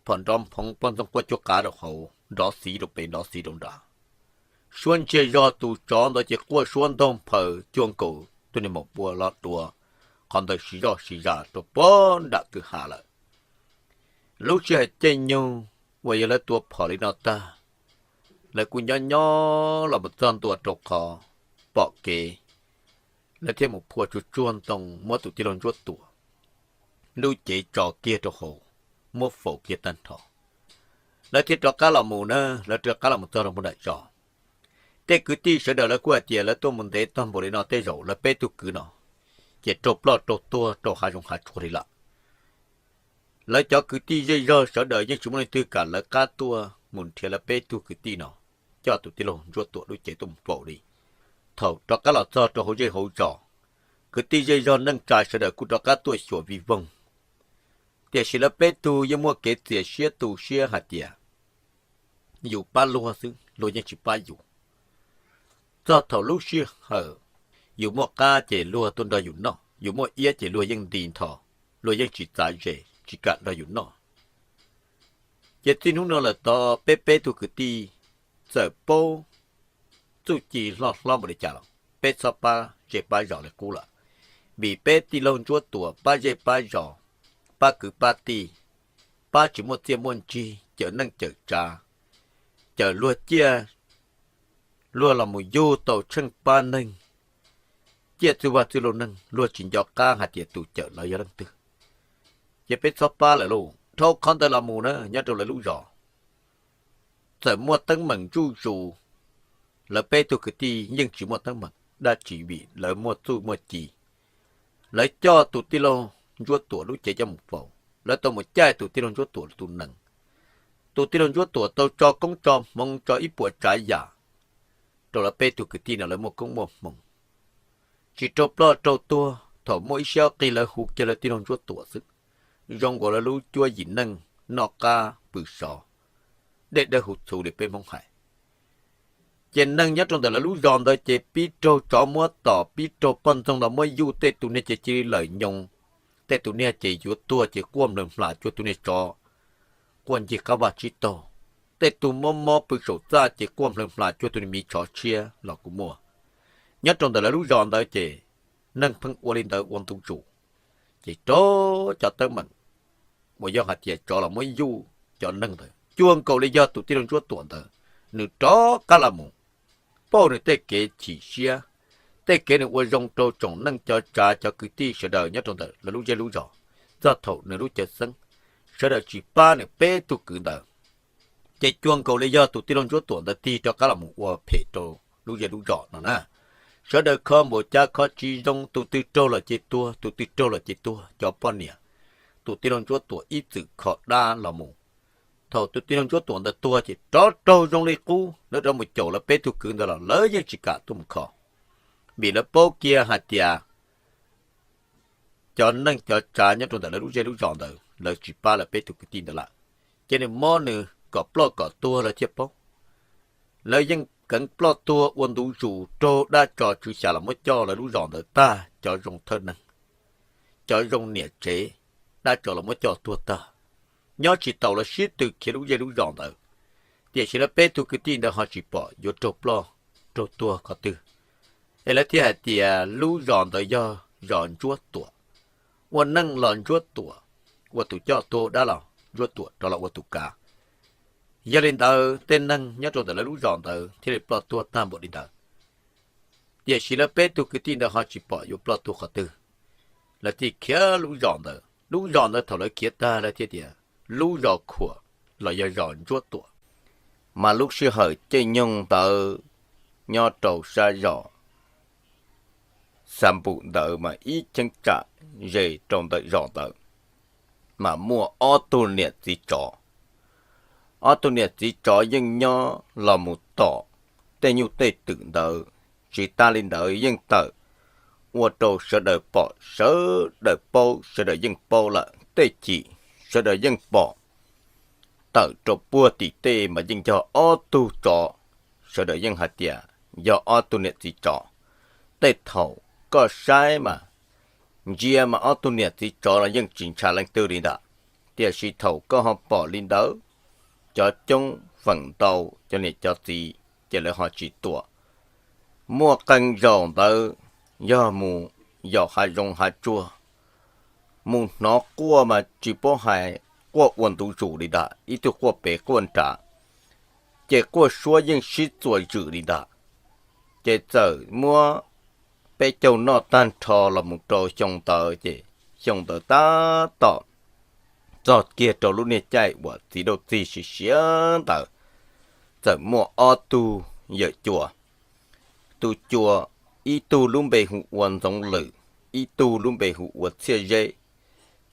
Phom nrov phoov poj ntxoog quaj cuag qav rau hauv, nrov xiv rau pem nrov xiv rau nrad. Suab ntsiag zog tus tsov ntawd ces quaj suab ntaug nphaws cuag nkaus tus niag maum pua lo dua, qhov ntawd siv zoj siv zas rau pem nram kwj ha lawm. Lub sij hawm caij nyoog uas yog lawv tua phom li no tag, lawv kuj nyob nyob los mus txog ntua rau qhov pom kev, lawv thiaj mus phua tsuag tsuag ntoo muab tus tij laug Ntsuab Tuam lub cev tso kiag rau hauv, muab faus kiag tag nrho. Lawv thiaj rov qab los mus na, lawv rov qab los mus txog rau nram zos. Tej kwv tij sawv daws lawv kuj hais tias lawv tuaj mus ntev tag npaum li no tej zaum lawv peb tug kwv no ces raug ploj raug tuag rau hav zoov hav tsuag li lawm. Lawv cov kwv tij zej zog sawv daws yeej tsis muaj leej twg kam lawv qab tuaj mus nrhiav lawv peb tug kwv tij no coj tus tij laug Ntsuab Tuam lub cev tuaj mus faus li. Thaum rov qab los txog rau hauv zej hauv zos, kwv tij zej zog neej tsa sawv daws kuj rov qab tuaj xyuas vij voog. Tiam sis lawv peb tug yeej muaj kev txias siab tu siab hais tias yus pab luag xwb, luag yeej tsis pab yus. Txog thaum lub sij hawm yus muaj qab ces luag tuaj nrog yus noj, yus muaj iab ces luag yeej nti nthos, luag yeej tsis txav ze, tsis kam nrog yus noj. Ces txij hnub no lawm tod peb peb tug kwv tij txawm paub txuj ci hlob hlob npaum li cas los peb txhob pab zej pab zos li qub lawm, vim peb tij laug Ntsuab Tuam pab zej pab zos, pab kwv pab tij, pab tsis muaj txiaj muaj ntsig, cawm neej cawm tsav, cawm luag ciaj, luag los mus yug tau tsheej pab neeg, ciaj txwj vaj txwj lub neej, luag tsis nco qab hais tias tus cawm lawv yog leej twg. Ces peb txhob pab lawm lauj. Dhau qhov ntawd los mus na nyob rau lawv lub zos txawm muaj teeb meem zuj zus, lawv peb tug kwv tij yeej tsis muaj teeb meem dab tsi vim lawv muaj txuj muaj ci. Lawv coj tus tij laug Ntsuab Tuam lub cev coj mus faus, lawv tau mus caij tus tij laug Ntsuab Tuam tus nees. Tus tij laug Ntsuab Tuam tau tso koob tso hmoov tso ib puas tsav yam rau lawv peb tug kwv tij no lawv muaj koob muaj hmoov, tsis raug ploj raug tuag. Thaum muaj ib siab qig lawv hu kiag lawv tij laug Ntsuab Tuam xwb, zoo nkaus lawv lub cuab yim neej noj qab pw sov, dej dawb huv txhuv li peb Hmoob hais. Ces neeg nyob rau ntawm lawv lub zos ntawd ces pib raug tsov muab tom, pib raug poj ntxoog los muab yuj, tej tus niag ces cia li lawm nyoos, tej tus niag ces yuav tuag ces quaj nplawg hlas cuag tus niag tsov quaj ncig qab vaj tsib taug, tej tus mob mob pw saum txaj ces quaj nplawg hlas cuag tus niag miv tshov tshiab los kuj muaj. Nyob rau ntawm lawv lub zos ntawd ces neeg pheej ua li ntawd ua ntu zus, ces rov cov teeb meem uas yog hais tias tsov los muab yuj cov neeg ntawd cuag nkaus li yog tus tij laug Ntsuab Tuam ntawd, nws rov qab los mus pauj nws tej kev chim siab, tej kev nws ua zoo rau tsoom neej cov tsav cov kwv tij sawv daws nyob rau ntawm lawv lub zej lub zos, txog thaum nws lub cawv xeeb sawv daws tsis pab nws peb tug kwv ntawd. Ces cuag nkaus li yog tus tij laug Ntsuab Tuam ntawd tig rov qab los mus ua phem rau lub zej lub zos no na. Sawv daws kho npaum cas kho tsis zoo, tus twg raug los ces tuag, tus twg raug los ces tuag cov poj niam. Tus tij laug Ntsuab Tuam ib txwm kho dab los mus. Thaum tus tij laug Ntsuab Tuam ntawd tuag ces rov raug zoo li qub, lawv rov mus caum lawv peb tug kwv ntawd los lawv yeej tsis kam tuaj mus kho, vim lawv paub kiag hais tias cov neej cov tsav nyob rau ntawm lawv lub zej lub zos ntawd lawv tsis pab lawv peb tug kwv tij ntawd lawm. Ces nws mob nws kom ploj kom tuag lawv thiaj paub. Lawv yeej keev ploj tuag ua ntu zus raug dab tso tswv xya los muab coj lawv lub zos ntawd tag cov zoo thawj neeg. cov zoo niam tsev dab tsov los muab coj tuag tag, nyob tsis taus lawv sib tw khiav lub zej lub zos ntawd. Tiam sis lawv peb tug kwv tij ntawd ho tsis pom yuav raug ploj raug tuag qhov twg, es lawv thiaj hais tias lub zos ntawd yog zos Ntsuab Tuam, ua neej los Ntsuab Tuam, ua tus coj tuag dab los Ntsuab Tuam rov los ua tus kav. Yog li ntawd tej neeg nyob rau ntawm lawv lub zos ntawd thiaj li ploj tuag tag npaum li ntawd. Tiam sis lawv peb tug kwv tij ntawd ho tsis pom yuav ploj tuag qhov twg, lawv thiaj khiav lub zos ntawd. Lub zos ntawd thaum lawv khiav tag lawv thiaj tias lub zos Khuam los yog zos Ntsuab Tuam. Mas lub sij hawm caij nyoog ntawd nyob rau sab zos Xa Npum ntawd mas ib cheeb tsam ze rau ntawm zos ntawd mas muaj ob tug niam txiv tsov. Ob tug niam txiv tsov yeej nyob los mus tom tej nyuj tej twm ntawd, tsis tas li ntawd yeej tawm ua rau sawv daws pom, sawv daws paub, sawv daws yeej paub lawm tej chim, sawv daws yeej pom. Tawm rau puag tim tej mas yeej yog ob tug tsov, sawv daws yeej hais tias yog ob tug niam txiv tsov. Tej thaum koj saib mas ntsia mas ob tug niam txiv tsov los yeej tsis ntshai leej twg li ntawd, tiam sis thaum koj ho pom li ntawd, cov coob feem ntau cov niam cov txiv ces lawv ho tsis tua. Muaj qee zaus ntawd yog mus yos hav zoov hav tsuag, mus hnov quaj mas tsis paub hais quaj ua ntu zus li ntag, ib tug quaj pem quaj nrad, ces quaj suab yeej sib txuas zwm li ntag. Ces txawm muab peb caug noj tag nrho los mus rau xyoo ntawd ces xyoo ntawd tab tom txog kiag rau lub niag caij uas txiv dauj txig siav siav ntawd, txawm muaj ob tug yawm cua. Tus cua, ib tug lub npe hu ua Ntxoov Lwm, ib tug lub npe hu ua Txhiaj Zeb.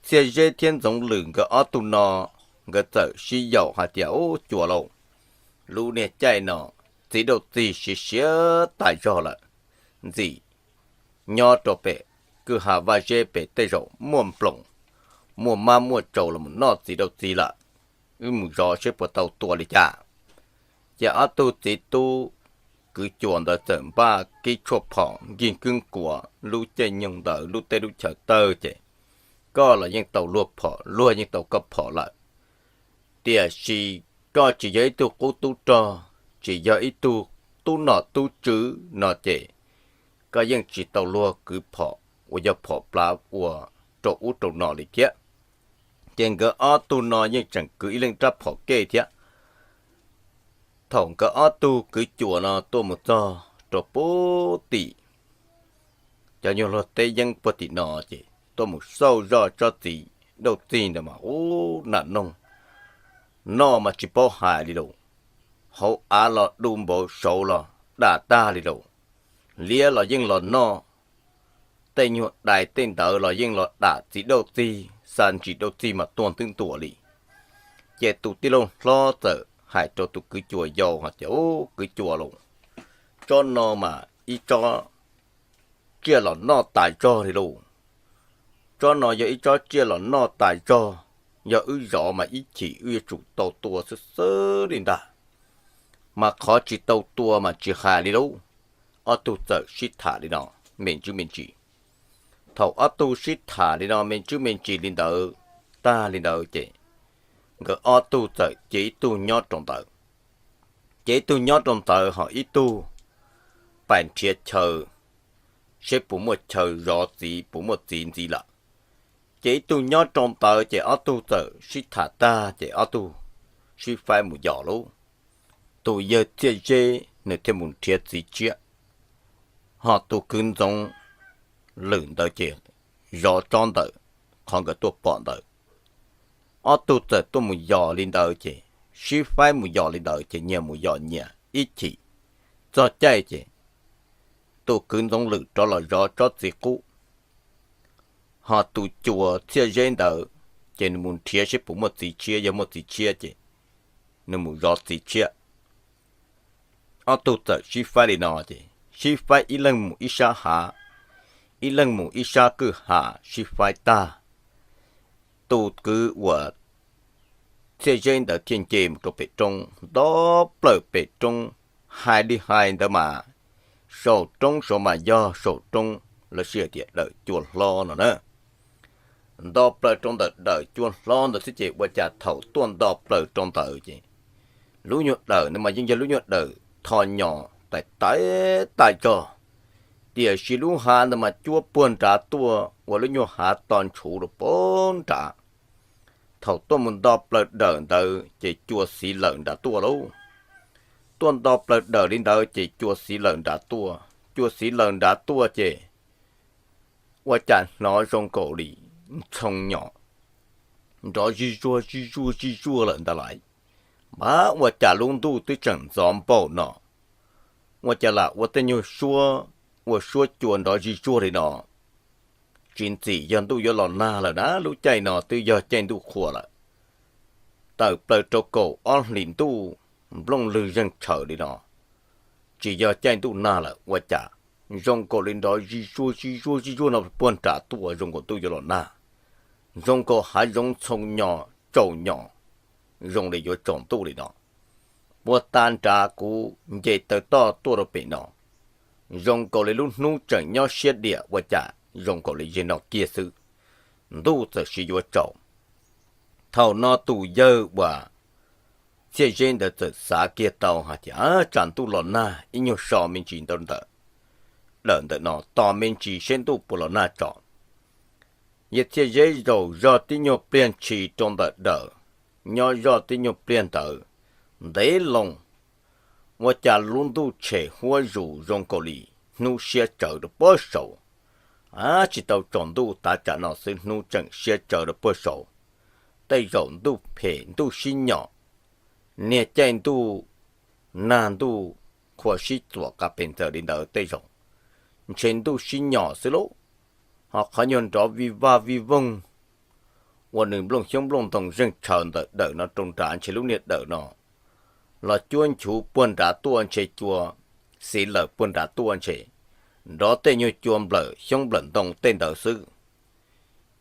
Txhiaj Zeb thiab Ntxoov Lwm nkawd ob tug no, nkawd txawm sib yaum hais tias, Ub, cua lauj, lub niag caij no txiv dauj txig siav siav tas zog lawm, ntxim nyob rau pem kwj ha vaj zeb pem tej zaum muaj nploos, muaj mab muaj tsau los mus noj txiv dauj txig lawm. Wb mus zov seb puas tau tua li cas. Ces ob tug txiv tub kwv cua ntawd txawm npaj kib tshuaj phom nkig kwb nkuas lub caij nyoog ntawd lub teb lub chaw tawg ces, Koj los yeej tau luag phom, luag yeej tau koj phom lawm, tiam sis koj tsis yog ib tug qub tub rog, tsis yog ib tug tub nom tub tswv no ces koj yeej tsis tau luag kwv phom uas yog phom plav ua rau ub rau no li thiab. Ces nkawd ob tug no yeej tseem kwv ib leeg rab phom kej thiab. Thaum nkawd ob tug kwv cua no tuaj mus txog rau puag tim cov nyuag luag teb yeeb puag tim no ces tuaj mus xauj zoj tsob txiv dauj txig ntawd mas ub, nas noog noj mas tsis paub hais li lauj, hauv av los du npaum, saud los dam tag li lauj. Liab los yeej los noj, tej nyuag dais tej ntawd los yeej los dam txiv dauj txig, xa ntsis dauj txig mas tuag ntwb ntuam li. Ces tus tij laug hlob txawm hais rau tus kwv cua yau hais tias, Ub, kwv cua lauj, tsob no mas ib tsob tsiaj los noj tas zog li lauj. Tsob no yog ib tsob tsiaj los noj tas zog, yog wb zov mas ib chim wb yuav tsum tau tua xwb xwb li ntag. Mas qhov tsis tau tua mas tsis hais li lauj. Ob tug txawm sib tham li no me ntsis me ntsis. Thaum ob tug sib tham li no me ntsis me ntsis li ntawd tag li ntawd ces nkawd ob tug txawm cia ib tug nyob rau ntawd. Cia ib tug nyob rau ntawd ho ib tug pais nrhiav chaw, seb puas muaj chaw zov txiv, puas muaj txiv ntxiv lawm. Ces ib tug nyob rau ntawd ces ob tug txawm sib tham tag ces ob tug sib faib mus yos lauj. Tus yawg Txhiaj Zeb nws thiaj mus nrhiav txiv tshiab, ho tus kwv Ntxoov Lwm ntawd ces zov tsob ntawm qhov nkawd tuaj pom ntawd. Ob tug txawm tuaj mus yos li ntawd ces, sib faib mus yos li ntawd ces nyias mus yos nyias ib chim. Txog caij ces tus kwv Ntxoov Lwm rov los zov tsob txiv qub, ho tus cua Txhiaj Zeb ntawd ces nws mus nrhiav seb puas muaj txiv tshiab, yog muaj txiv tshiab ces nws mus zov txiv tshiab. Ob tug txawm sib faib li no ces sib faib ib leeg mus ib sab hav, ib leeg mus ib sab kwj ha sib faib tag. Tus kwv uas Txhiaj Zeb ntawd thiaj nce mus rau pem roob, nto plaws pem roob, hais li hais ntawd mas saum roob saud mas yog saum roob lawv sij hawm tias Dawm Cua Hlob no na. nto plaws rau ntawm dawm cua hlob ntawd xwb ces ua cas thaum tuaj nto plaws rau ntawd ces lub nyuag dawm ntawd mas yeej yog lub nyuag dawm tho nyos tais tais tas zog, tiam sis lub hav ntawd mas cuab puag nrad tuaj ua lub nyuag hav to ntshuv rau puag nrad. Thaum tuaj mus nto plaws dawm ntawd ces cua xiv lawm nrad tuaj lauj. Tuaj nto plaws dawm li ntawd ces cua xiv lawm nrad tuaj, cua xiv lawm nrad tuaj ces ua cas hnov zoo nkaus li ntxhoo nyos nrov zij zuag zij zuag zij zuag lawm ntag lauj. Npab ua cas lub ntuj twb tseem ntxov npaum no, ua cas lam ua tej nyuag suab, ua suab cua nrov zij zuag li no. Tsis ntxim yog ntuj yuav los nag lawm na, lub caij no twb yog caij ntuj qhua lawm. Tawm plaws rau kaum ob hlis ntuj, nplooj lwg zeeg tshaws li no, tsis yog caij ntuj nag lawm ua cas zoo nkaus li nrov zij zuag zij zuag zij zuag no puag nram tuaj zoo nkaus ntuj yuav los nag, zoo nkaus hav zoov ntxhoo nyos tsaus nyos, zoo li yuav tsaus ntuj li no. Puag ta nrad kuv nce taw toj tuaj rau pem no, zoo nkaus li lub hnub tseem nyob siab diam ua cas zoo nkaus li yog no kiag xwb, ntuj txawm sis yuav tsaus. Thaum no tus yawg uas Txhiaj Zeb ntawd txawm xav kiag tau hais tias tsam ntuj los nag ib nyuag so me ntsis ntawm ntawm, dawm ntawm no tos me ntsis seb ntuj puas los nag tso. Yawg Txhiaj Zeb zaum zog tib nyuag pliag ntshis rau ntawm dawm, nyob zoj tib nyuag pliag ntawd ntev loo, ua cas lub ntuj tshem huab zus zoo nkaus li hnub siab tsawv rau puag saud. Ab, tsis tau tsaus ntuj tav tsam no xwb hnub tseem siab tsawv rau puag saud. Tej zaum ntuj phem ntuj sib nyom, niag caij ntuj nag ntuj qhua sib txuam qa pes ntxaws li ntawd tej zaum ntshe ntuj sib nyom xwb lauj. Ho qhov nyuag nrov vij vaj vij voog uas nws nplooj xyoob nplooj ntoo zeeg tshaws ntawm dawm no rau nrad ntshe lub niag dawm no los cuab nchuv puag nrad tuaj ntshe cua xiv lawm puag nrad tuaj ntshe nrov tej nyuag cua nplawm xyoob nplawm ntoo tej ntawd xwb.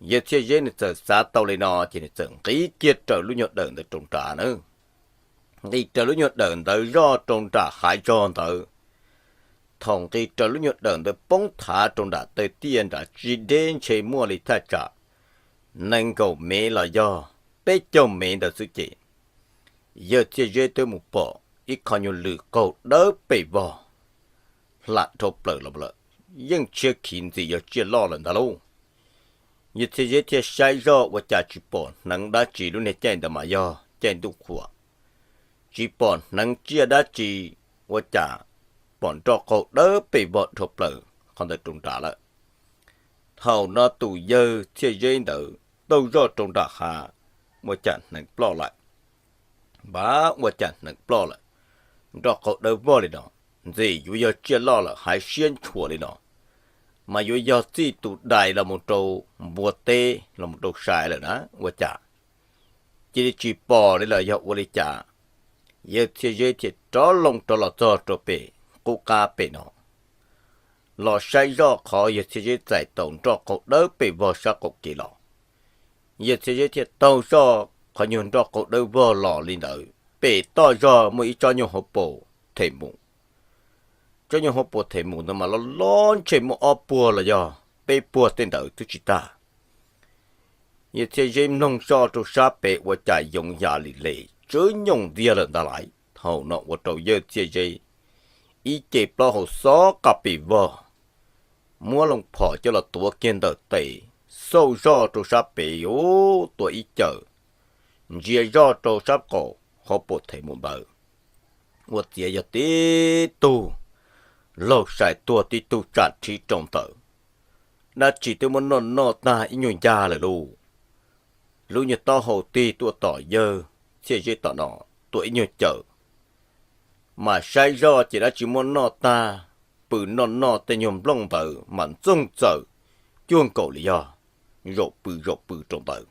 Yawg Txhiaj Zeb nws txawm xav tau li no ces nws txawm nqis kiag raws lub nyuag dawm ntawd rau nrad na. Nqis raws lub nyuag dawm ntawd zoj rau nram hav zog ntawd. Thaum nqis raws lub nyuag dawm ntawd poob thav rau nram taw tiaj nrad tsis deb ntshe muaj li thaj tsam nees nkaum mev los yog peb caug mev ntawd xwb ces yawg Txhiaj Zeb twb mus pom ib qho nyuag lwm qaug dawb pes vog hla dhau plaws los lawm, yeej tshiab khiv ntxim yog tsiaj loj lawm ntag lauj. Yawg Txhiaj Zeb thiaj saib zoj ua cas tsis pom hneev dab tsi, lub niag caij ntawd mas yog caij ntuj qhua, tsis pom hneev tsiaj dab tsi, ua cas pom nroj qaug dawb pes vog dhau plaws qhov ntawd rau nrad lawm. Thaum no tus yawg Txhiaj Zeb ntawd taug zoj rau nram hav, ua cas hneev ploj lawm. Npab ua cas hneev ploj lawm, nroj qaug dawb vog li no, ntxim yuav yog tsiaj loj lawm hais siab ntshua li no, mas yuav yog txij tus dais los mus rau npua teb los mus rau sai lawm na ua cas cia li tsis pom li lawm yog ua li cas. Yawg Txhiaj Zeb thiaj rov loo rov los txog rau pem qub qab pem no, los saib zoj qhov yawg Txhiaj Zeb txais tau nroj qaug dawb pes vog sab qaum kev los. Yawg Txhiaj Zeb thiaj taug zoj qhov nyuag nroj qaug dawb vog los li ntawd, pem toj zog muaj ib tsob nyuag hauv paus them mus. Tsob nyuag hauv paus them mus ntawd mas loj loj ntshe muaj ob puag los yog peb puag tej ntawd twb tsis tag. Yawg Txhiaj Zeb mloog zoj rau sab pem ua cas yoov yam li le tswb nyooj ntxiag lawm ntag lauj. Thaum no ua rau yawg Txhiaj Zeb ib ce plaub hau xob qa pes vog, muab loo phom coj los tuav kiag ntawm tes, xauj zoj rau sab pem ub tua ib cawm, ntsia zoj rau sab qaum hauv paus them mus ntawd, ua ciav yog tib tug laug sai tuag tib tug tsam rhib rau ntawd. Dab tsi twb muab noj noj tag ib nyuag ncaj lawm lauj. Lub nyuag taub hau tig tuaj tom yawg Txhiaj Zeb tom no tua ib nyuag cawm, mas saib zoj ces dab tsi muab noj tag, pw noj noj tej nyuag nplooj ntawd mas ntxoog txawm cuag nkaus li yog zaum pw zaum pw rau ntawd.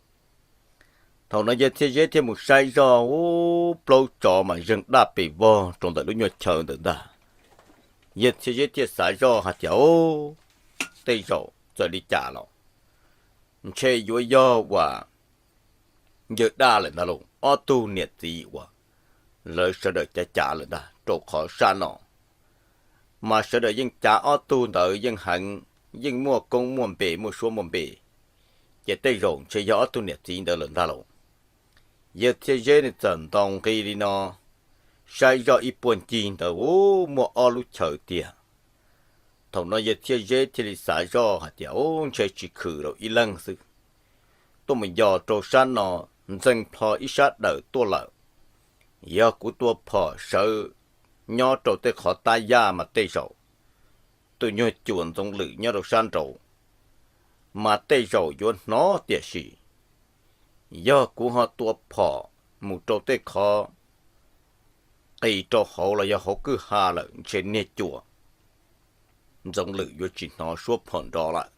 Thaum no yawg Txhiaj Zeb thiaj mus saib zoj ub plaub tsov mas zeeg daj pes vog rau ntawm lub nyuag chaw ntawd ntag. Yawg Txhiaj Zeb thiaj xav zoj hais tias, Ub, tej zaum txawm li cas los ntshe yuav yog uas yawg daj lawm ntag lauj. Ob tug niam txiv uas lawv sawv daws cav cav lawm ntag, rau qhov sab no mas sawv daws yeej cav ob tug ntawd yeej heev, yeej muaj koob muaj npe muaj suab muaj npe, Ces tej zaum ntshe yog ob tug niam txiv ntawd lawm ntag lauj. Yawg Txhiaj Zeb nws txawm ntaus nqi li no, saib zoj ib puag ncig ntawd u, muaj ob lub chaw tiag. Thaum no yawg Txhiaj Zeb thiaj li xav zoj hais tias, u, ntshe tsis khwm lawm, ib leeg xwb tuaj mus yos rau sab no, ntxeev plho ib sab dawm tuaj lawm. Yog kuv tua phom sawv nyob rau tej qhov tab yaj mas tej zaum tus nyuag cuas Ntxoov Lwm nyob rau sab nraud mas tej zaum yuav hnov tiam sis yog kuv ho tua phom mus rau tej qhov qis rau hauv los yog hauv kwj ha lawm ntshe niag cuas Ntxoov Lwm yuav tsis hnov suab phom nrov lawm.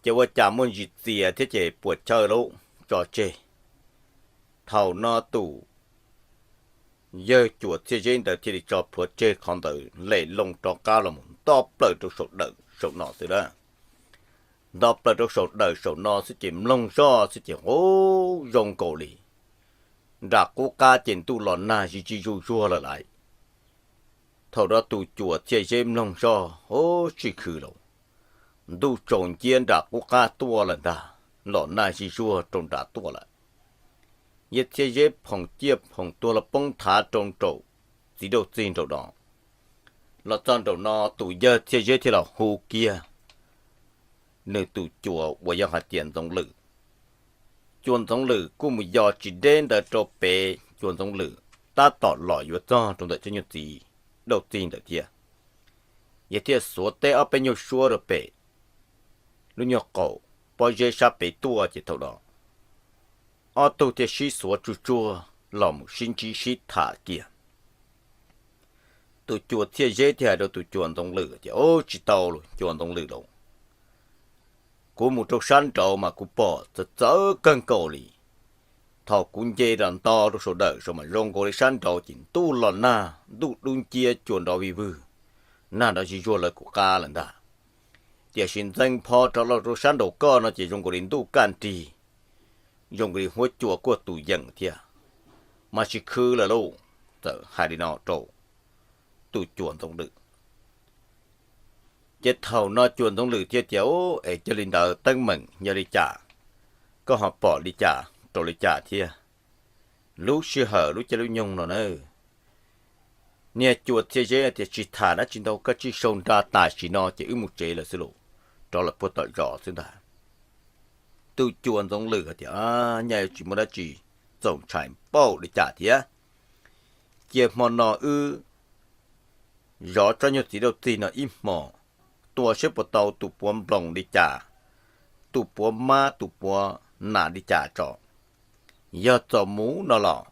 Ces ua cas muaj ntsis txias thiab ces puas chawj lauj, tso tseg. Thaum no tus yawg cuas Txhiaj Zeb ntawd thiaj li tso plhuav tseg qhov ntawd lem loo rov qab los mus nto plaws rau saum dawm saum no xwb na. Nto plaws rau saum dawm saum no xwb ces mloog zoj xwb ces u, zoo nkaus li nram qub qab ces ntuj los nag zij zij zuag zuag lawm lauj. Thaum no tus cuas Txhiaj Zeb mloog zoj, u, tsis khwv lawm, ntuj tsaus nciab nram qub qab tuaj lawm ntag, los nag zij zuag rau nram tuaj lawm. Yawg Txhiaj Zeb phoom ciaj phoom tuag los poob thav rau nraum txiv dauj txig nraum no. Los txog nraum no tus yawg Txhiaj Zeb thiaj los hu kiag nws tus cuas uas yog hais tias Ntxoov Lwm. Cuas Ntxoov Lwm kuj mus yos tsis deb ntawd rau pem, cuas Ntxoov Lwm tab tom los yuav txog rau ntawm cov nyuag txiv dauj txig ntawd thiab. Yawg thiaj xuav teb ob peb nyuag suab rau pem lub nyuag qaum pob zeb sab pem tuaj ces thaum no ob tug thiaj sib xuav tsuag tsuag los mus sib ntsib sib tham kiag. Tus cuas Txhiaj Zeb thiaj hais rau tus cuas Ntxoov Lwm tias, u, tsis tau lawm cuas Ntxoov Lwm lauj, kuv mus rau sab nraud mas kuv pom txawv txawv kawg nkaus li. Thaum kuv nce los nto rau saum dawm saud mas zoo nkaus li sab nraud ces ntuj los nag, ntuj dub nciab cua nrov vij vwg, nag nrov zij zuag lawv kuv qab lawm ntag. Tiam sis ntxeev pho rov los rau sab nraud koj no ces zoo nkaus li ntuj kaj nrig, zoo nkaus li huab cua kuj tu yees thiab. Mas tsis khwv lawm lauj, txawm hais li no rau tus cuas Ntxoov Lwm. Ces thaum no cuas Ntxoov Lwm thiaj tias, u, es cia li ntawd teeb meem yog li cas, koj ho pom li cas rau li cas thiab? Lub sij hawm lub caij lub nyoog no na, niag cuas Txhiaj Zeb tias tsis tham dab tsi ntau, koj tsij sau nra tam sim no ces wb mus tsev lawm xwb lauj, rov lawm puag tom zos xwb ntag. Tus cuas Ntxoov Lwm hais tias, nyaj yuav tsis muaj dab tsi txaus ntshai npaum li cas thiab. Cia hmo no wb zov tsob nyuag txiv dauj txig no ib hmo, tua saib puas tau tus puav nploos li cas, tus puav mab tus puav nas li cas tso. Yog txaus mus no los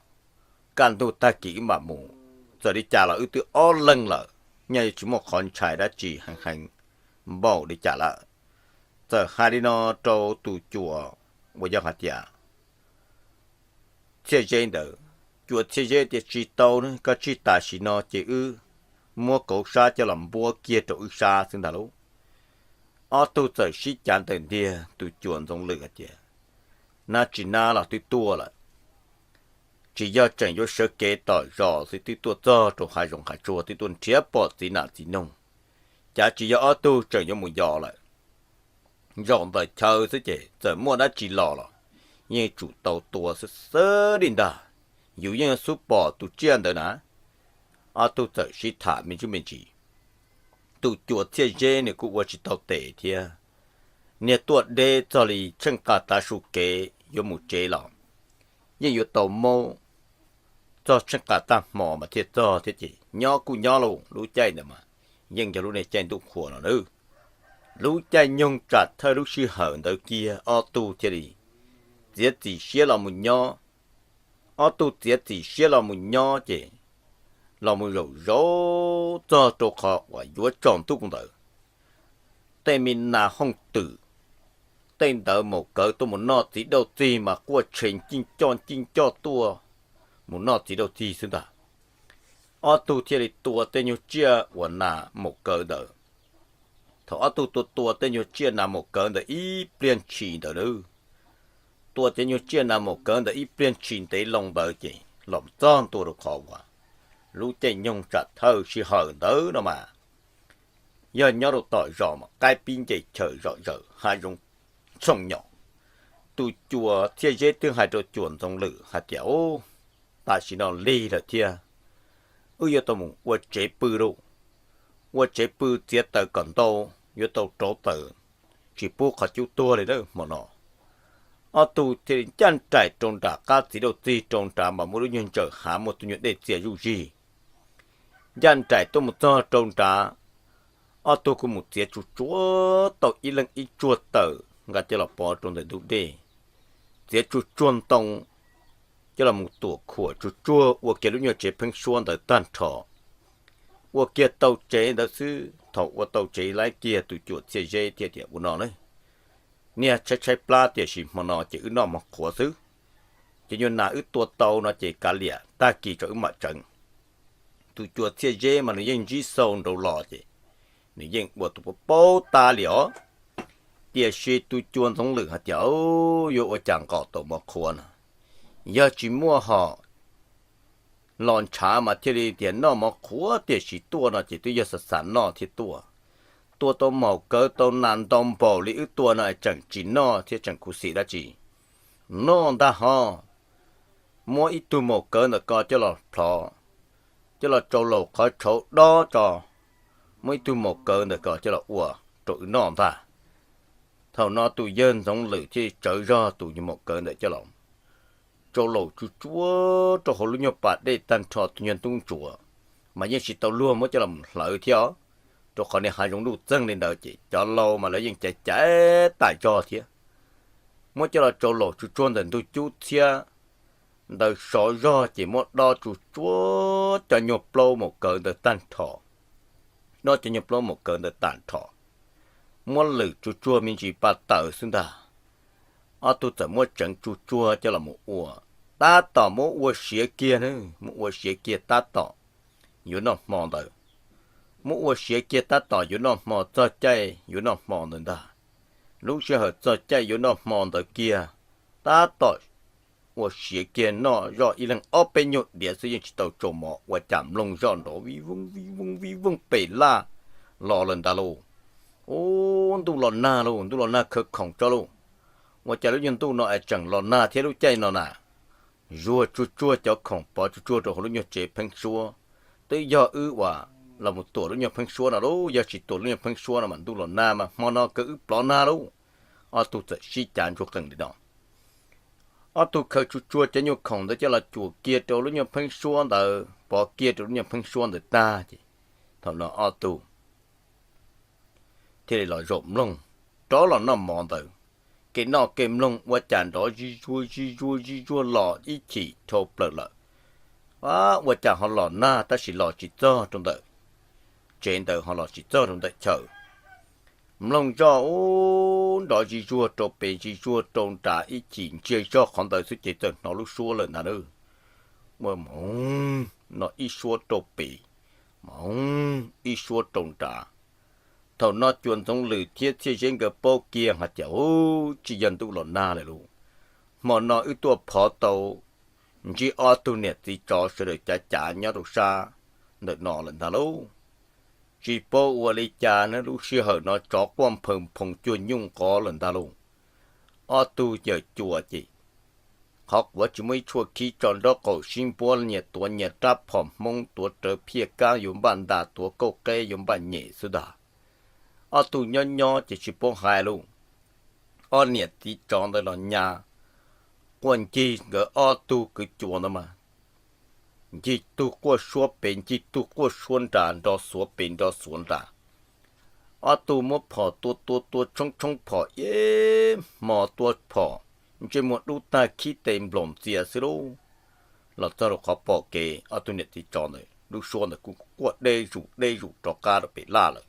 kaj ntug tag kis wb mam mus, txawm li cas los wb twb ob leeg lawm, nyaj yuav tsis muaj qhov ntshai dab tsi heev heev npaum li cas lawm. Txawm hais li no rau tus cuas uas yog hais tias Txhiaj Zeb ntawd, cuas Txhiaj Zeb tias tsis tau ne, koj tsij tam sim no ces wb muab kauv sab coj los npuab kiag rau wb sab xwb ntag lauj. Ob tug txawm sib cav ntawm ntiag, tus cuas Ntxoov Lwm hais tias, nab tsis nab los twb tuaj lawm, tsis yog tseem yuav sawv kev tom zos xwb, twb tuaj txog rau hav zoov hav tsuag, twb tuaj nrhiav pom txiv nam txiv noog, cav tsis yog ob tug tseem yuav mus yos lawm. Zaum ntawm chaw xwb ces txawm muaj dab tsi los los yeej tsum tau tua xwb xwb li ntag, yus yeej xub pom tus tsiaj ntawd na. Ob tug txawm sib tham me ntsis me ntsis. Tus cuas Txhiaj Zeb nws kuj ua tsis tau tes thiab, niag tuaj deb txog li tsheej qa tav su kev yuav mus tsev los yeej yuav tau maub txog tsheej qa tag hmo mas thiaj txog thiab ces nyob kuj nyob lauj, lub caij ntawd mas yeej yog lub niag caij ntuj qhua no nawb. Lub caij nyoog tsam thawj lub sij hawm ntawd kiag ob tug thiaj li txiav txim siab los mus nyob. Ob tug txiav txim siab los mus nyob ces los mus zaum zauv txog rau qhov uas yuav tsaus ntuj ntawd, tej me nas hooj twm, tej ntawd maum kawv tuaj mus noj txiv dauj txig mas quaj tshee ncij coj ncij coj tuaj mus noj txiv dauj txig xwb ntag. Ob tug thiaj li tua tej nyuag tsiaj uas nas maum kawv ntawd. Thaum ob tug tua tua tej nyuag tsiaj nas maum kawv ntawd ib pliag ntshis ntawd na, tua tej nyuag tsiaj nas maum kawv ntawd ib pliag ntshis ntev loo ntawd ces los txog ntua rau qhov uas lub caij nyoog tsam thawj sij hawm ntawd no mas yog nyob rau tom zos mas qaib pib nce chaw zom zaws hav zoov txhooj nyom. Tus cuas Txhiaj Zeb twb hais rau cuas Ntxoov Lwm hais tias, Ub, tam sim no lig lawm thiab, wb yuav tau mus ua tsev pw lauj. Ua tsev pw txiav taws kom ntau, yuav tau rauv taws, tsis pub qhov cub tuag li lawm hmo no. Ob tug thiaj li ncaj nraim rau nram qab txiv dauj txig rau nrad mas muaj lub nyuag ntsaws hav muaj tus nyuag dej txias zuj zig. Ncaj nraim tuaj mus txog rau nrad, ob tug kuj mus txiav tsuj tsuag tau ib leeg ib tsuag taws nqa coj los pov rau ntawm ntug dej. Txiav tsuj tsuag ntoo coj los mus tuam khuam tsuj tsuag ua kiag lub nyuag tsev pheeb suab ntawd tag nrho. Ua kiag tau tsev ntawd xwb, thaum ua tau tsev laib kiag tus cuas Txhiaj Zeb thiaj tias, Ua no na, niaj tshaib tshaib plab tiam sis hmo no ces wb noj mov qhuav xwb. Ces nyuag nas wb tua tau no ces kav liam tag kis tso wb mam tseev. Tus cuas Txhiaj Zeb mas nws yeej ntsib xau nraud los ces nws yeej ua tus paub tab li os. Tiam sis tus cuas Ntxoov Lwm hais tias, Yuav ua cas nqos tau mov qhuav no? Yog tsis muaj hom los ntshav mas thiaj li tias noj mov qhuav tiam sis tuaj no ces twb yog xav xav noj thiaj tuaj. Tua tau maum kawv tau nas ntau npaum li wb tua no es tseem tsis noj thiab tseem khuv xim dab tsi? Noj ntag ho. Muab ib tug maum kawv ntawm ko coj los plhov, coj los tsau laus qhov tshauv dob tso, muab ib tug maum kawv ntawm ko coj los ua rau wb noj ntag. Thaum no tus yawg Ntxoov Lwm thiaj tsawv zog tus maum kawv ntawd coj los tsau laus tsuj tsuag rau hauv lub nyuag pas dej tag nrho tus nyuag ntub ntsuav, mas yeej tsis tau luag muab coj los hlawv thiab, rau qhov niag hav zoov ntuj txeeg li ntawd ces cov laus mas lawv yeej caiv caiv tas zog thiab. Muab coj los tsau laus tsuj tsuag ntawm ntug cub txhiab ntawd sov zog ces muab dob tsuj tsuag cov nyuag plaub maum kawv ntawd tag nrho. Dob cov nyuag plaub maum kawv ntawd tag nrho, muab lwm tsuj tsuag me ntsis pa taws xwb ntag. Ob tug txawm muab tseev tsuj tsuag coj los mus ua, tab tom muab ua siav kiag na, muab ua siav kiag tab tom yuav noj hmo ntawd. Muab ua siav kiag tab tom yuav noj hmo, txog caij yuav noj hmo ntawd ntag. Lub sij hawm txog caij yuav noj hmo ntawd kiag, tab tom ua siav kiag noj zoj ib leeg ob peb nyuag diav xwb yeej tsis tau tsaus mov ua cas mloog zoj nrov vij vooj vij vooj vij vooj pem laj los lawm ntag lauj. Ub, ntuj los nag lauj, ntuj los nag khaws khoom tso lauj. Ua cas lub nyuag ntuj no es tseem los nag thiab lub caij no na? Zuag tsuj tsuag cov khoom pov tsuj tsuag rau hauv lub nyuag tsev pheeb suab. Twb yog wb uas los mus tuam lub nyuag pheeb suab no lauj, yog tsis tuam lub nyuag pheeb suab no mas ntuj los nag mas hmo no kawg wb plov nag lauj. Ob tug txawm sib cav ntsuag qees li no. Ob tug khaws tsuj tsuag cov nyuag khoom ntawd coj los cuam kiag rau lub nyuag pheeb suab ntawd, pov kiag rau lub nyuag pheeb suab ntawd tag ces thaum no ob tug thiaj li los zaum mloog, rov los noj mov ntawd. Kev noj kev mloog ua cas nrov zij zuag zij zuag zij zuag los ib chim dhau plaws lawm. Ua cas ho los nag tab sis los tsis txog rau ntawm tsev ntawd, ho los tsis txog rau ntawm chaw. Mloog zoj ub, nrov zij zuag rau pem zij zuag rau nrad ib chim ntsiag zog qhov ntawd xwb ces txawm hnov lub suab lawm ntag na. Ua moov no ib suab rau pem, moov ib suab rau nrad. Thaum no cuas Ntxoov Lwm thiab Txhiaj Zeb nkawd paub kiag hais tias, Ub, tsis yog ntuj los nag lawm lauj. Hmo no wb tuaj phov tau ntsib ob tug niam txiv tsov sawv daws cav cav nyob rau sab ntawm no lawm ntag lauj. Tsis paub ua li cas na, lub sij hawm no tsov quaj nphawv nphoo cuag nyuj nqov lawm ntag lauj. Ob tug yawm cuas ces qhov quav tsis muaj ib tshuaj khib tso, nraub qaum sib npuab nyias tuav nyias rab phom hmoob, tuav rawv phiaj kab yuav npaj ntas, tuav kauj qeb yuav npaj nyem xwb ntag. Ob tug nyob nyob ces tsis paub hais lauj. Ob niam txiv tsov ntawd los nyas quaj ncig nkawd ob tug kwv cuas ntawd mas, ncig tug quaj suab pem ncig tug quaj suab nrad, nrov xuav pem nrov xuav nrad. Ob tug muab phom tua tua tua tshoob tshoob phom ib hmo tua phom ntsej muag dub tag khib tes nploos txias xwb lauj. Los txog rau qhov pom kev ob tug niam txiv tsov ntawd lub suab ntawd kuj quaj deb zus deb zus rov qab rau pem laj lawm.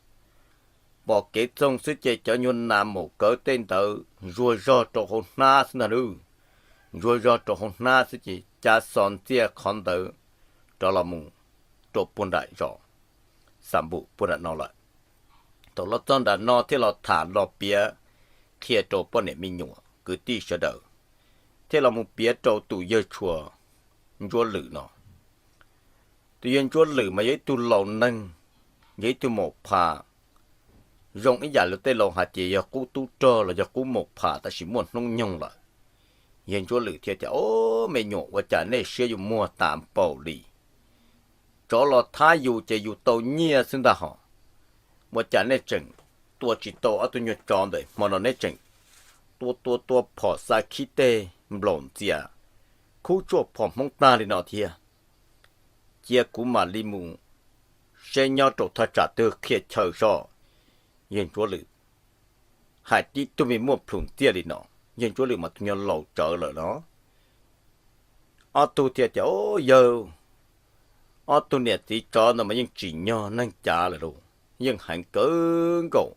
Pom kev txoog xwb ces cov nyuag nas maum kawv tej ntawd zuag zog rau hauv hnab xwb ntag lauj. Zuag zog rau hauv hnab xwb ces cav xo ntxiaj qhov ntawd rov los mus rau puag nram zos Xam Npum puag nram no lawm. Thaum los txog nram no thiaj los tham los piav qhia rau poj niam me nyuam kwv tij sawv daws, thiaj los mus piav rau tus yawg tshua Ntsuab Lwm no. Tus yawg Ntsuab Lwm mas yog ib tug laus neeg, yog ib tug maum phas, zoo ib yam li tej laus hais tias yog qub tub rog los yog qub maum phas tab sis muaj hnub nyoog lawm. Yawg Ntsuab Lwm thiaj tias, Au, me nyuam, ua cas nej siab yuav muag tas npaum li? Tsov los thab yus ces yus tau nyiaj xwb ntag hos. Ua cas nej tseem tua tsis tau ob tug nyuag tsov ntawm hmo no, nej tseem tua tua tua phom xa khib teg nplaum ntxias khub tshuaj phom Hmoob tag li no thiab? Cia kuv mam li mus saib nyob rau thaj tsam twg qhia chaw so. Yawg Ntsuab Lwm hais tib tug me muaj plhus ntxiaj li no, Yawg Ntsuab Lwm mas tus nyuag laus tsawv lawm los. Ob tug thiaj tias, Au, yawg, ob tug niam txiv tsov ntawd mas yeej tsim nyog neeg cav lawm lauj, yeej heev kawg nkaus.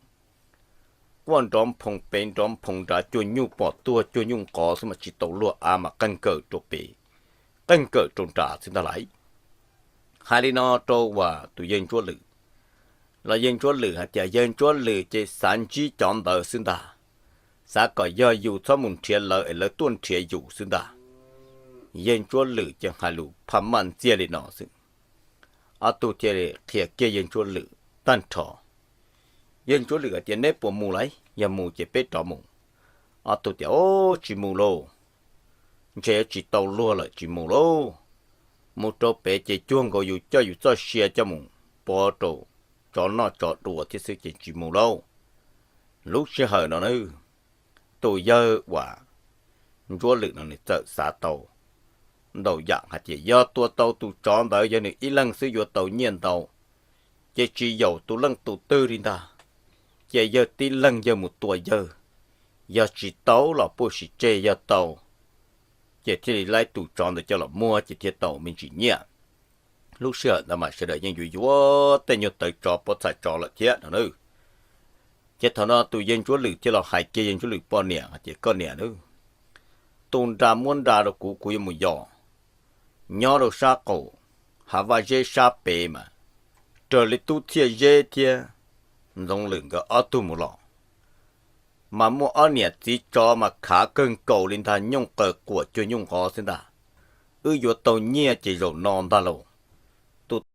Quaj nrov nphoo pem nrov nphoo nrad, cuag nyuj pom tuag cuag nyuj nqov xwb mas tsis tau luag av mas qeej kawm rau pem, qeej kawm rau nrad xwb ntag lauj. Hais li no rau tus Yawg Ntsuab Lwm, los Yawg Ntsuab Lwm hais tias Yawg Ntsuab Lwm ces xav ntsib cov ntawd xwb ntag, xav kom yog yus txhob mus nrhiav lawv es lawv tuaj nrhiav yus xwb ntag. Yawg Ntsuab Lwm ces hais lus phaj maj ntxiag li no xwb. Ob tug thiaj li qhia kiag Yawg Ntsuab Lwm tag nrho. Yawg Ntsuab Lwm hais tias, Neb puas mus lauj? Yog mus ces peb rov mus. Ob tug tias, Au, tsis mus lauj, ntshe yuav tsis tau luag lawm, tsis mus lauj. Mus rau pem ces cuag nkaus yus coj yus txoj sia coj mus pov rau tsov noj tsov dua thiab xwb ces tsis mus lauj. Lub sij hawm no na, tus yawg uas Ntsuab Lwm no nws txawm xav tau ntau yam hais tias yog tua tau tus tsov ntawd yog nws ib leeg xwb yuav tau nyiaj ntau, ces tsis yaum tus leej tus twg li ntag. Ces yawg tib leeg yawg mus tua yawg, yog tsis tau los puj sim tseg, yog tau ces thiaj li laib tus tsov ntawd coj los muag ces thiaj tau me ntsis nyiaj. Lub sij hawm ntawd mas sawv daws yeej yuav yuav tej nyuag tawv tsov pob txha tsov lawm thiab no na. Ces thaum no tus Yawg Ntsuab Lwm thiaj los hais kiag Yawg Ntsuab Lwm poj niam hais tias, Koj niam na, tu nra muab nra rau kuv, kuv yuav mus yos nyob rau sab qaum hav vaj zeb sab pem mas raws li Tub Txhiaj Zeb thiab Ntxoov Lwm nkawd ob tug mus los, mas muaj ob niam txiv tsov mas khav kawg nkaus li ntag, nyuj qaws quam cuag nyuj nqov xwb ntag. Wb yuav tau nyiaj ces zaum no ntag lauj. Tus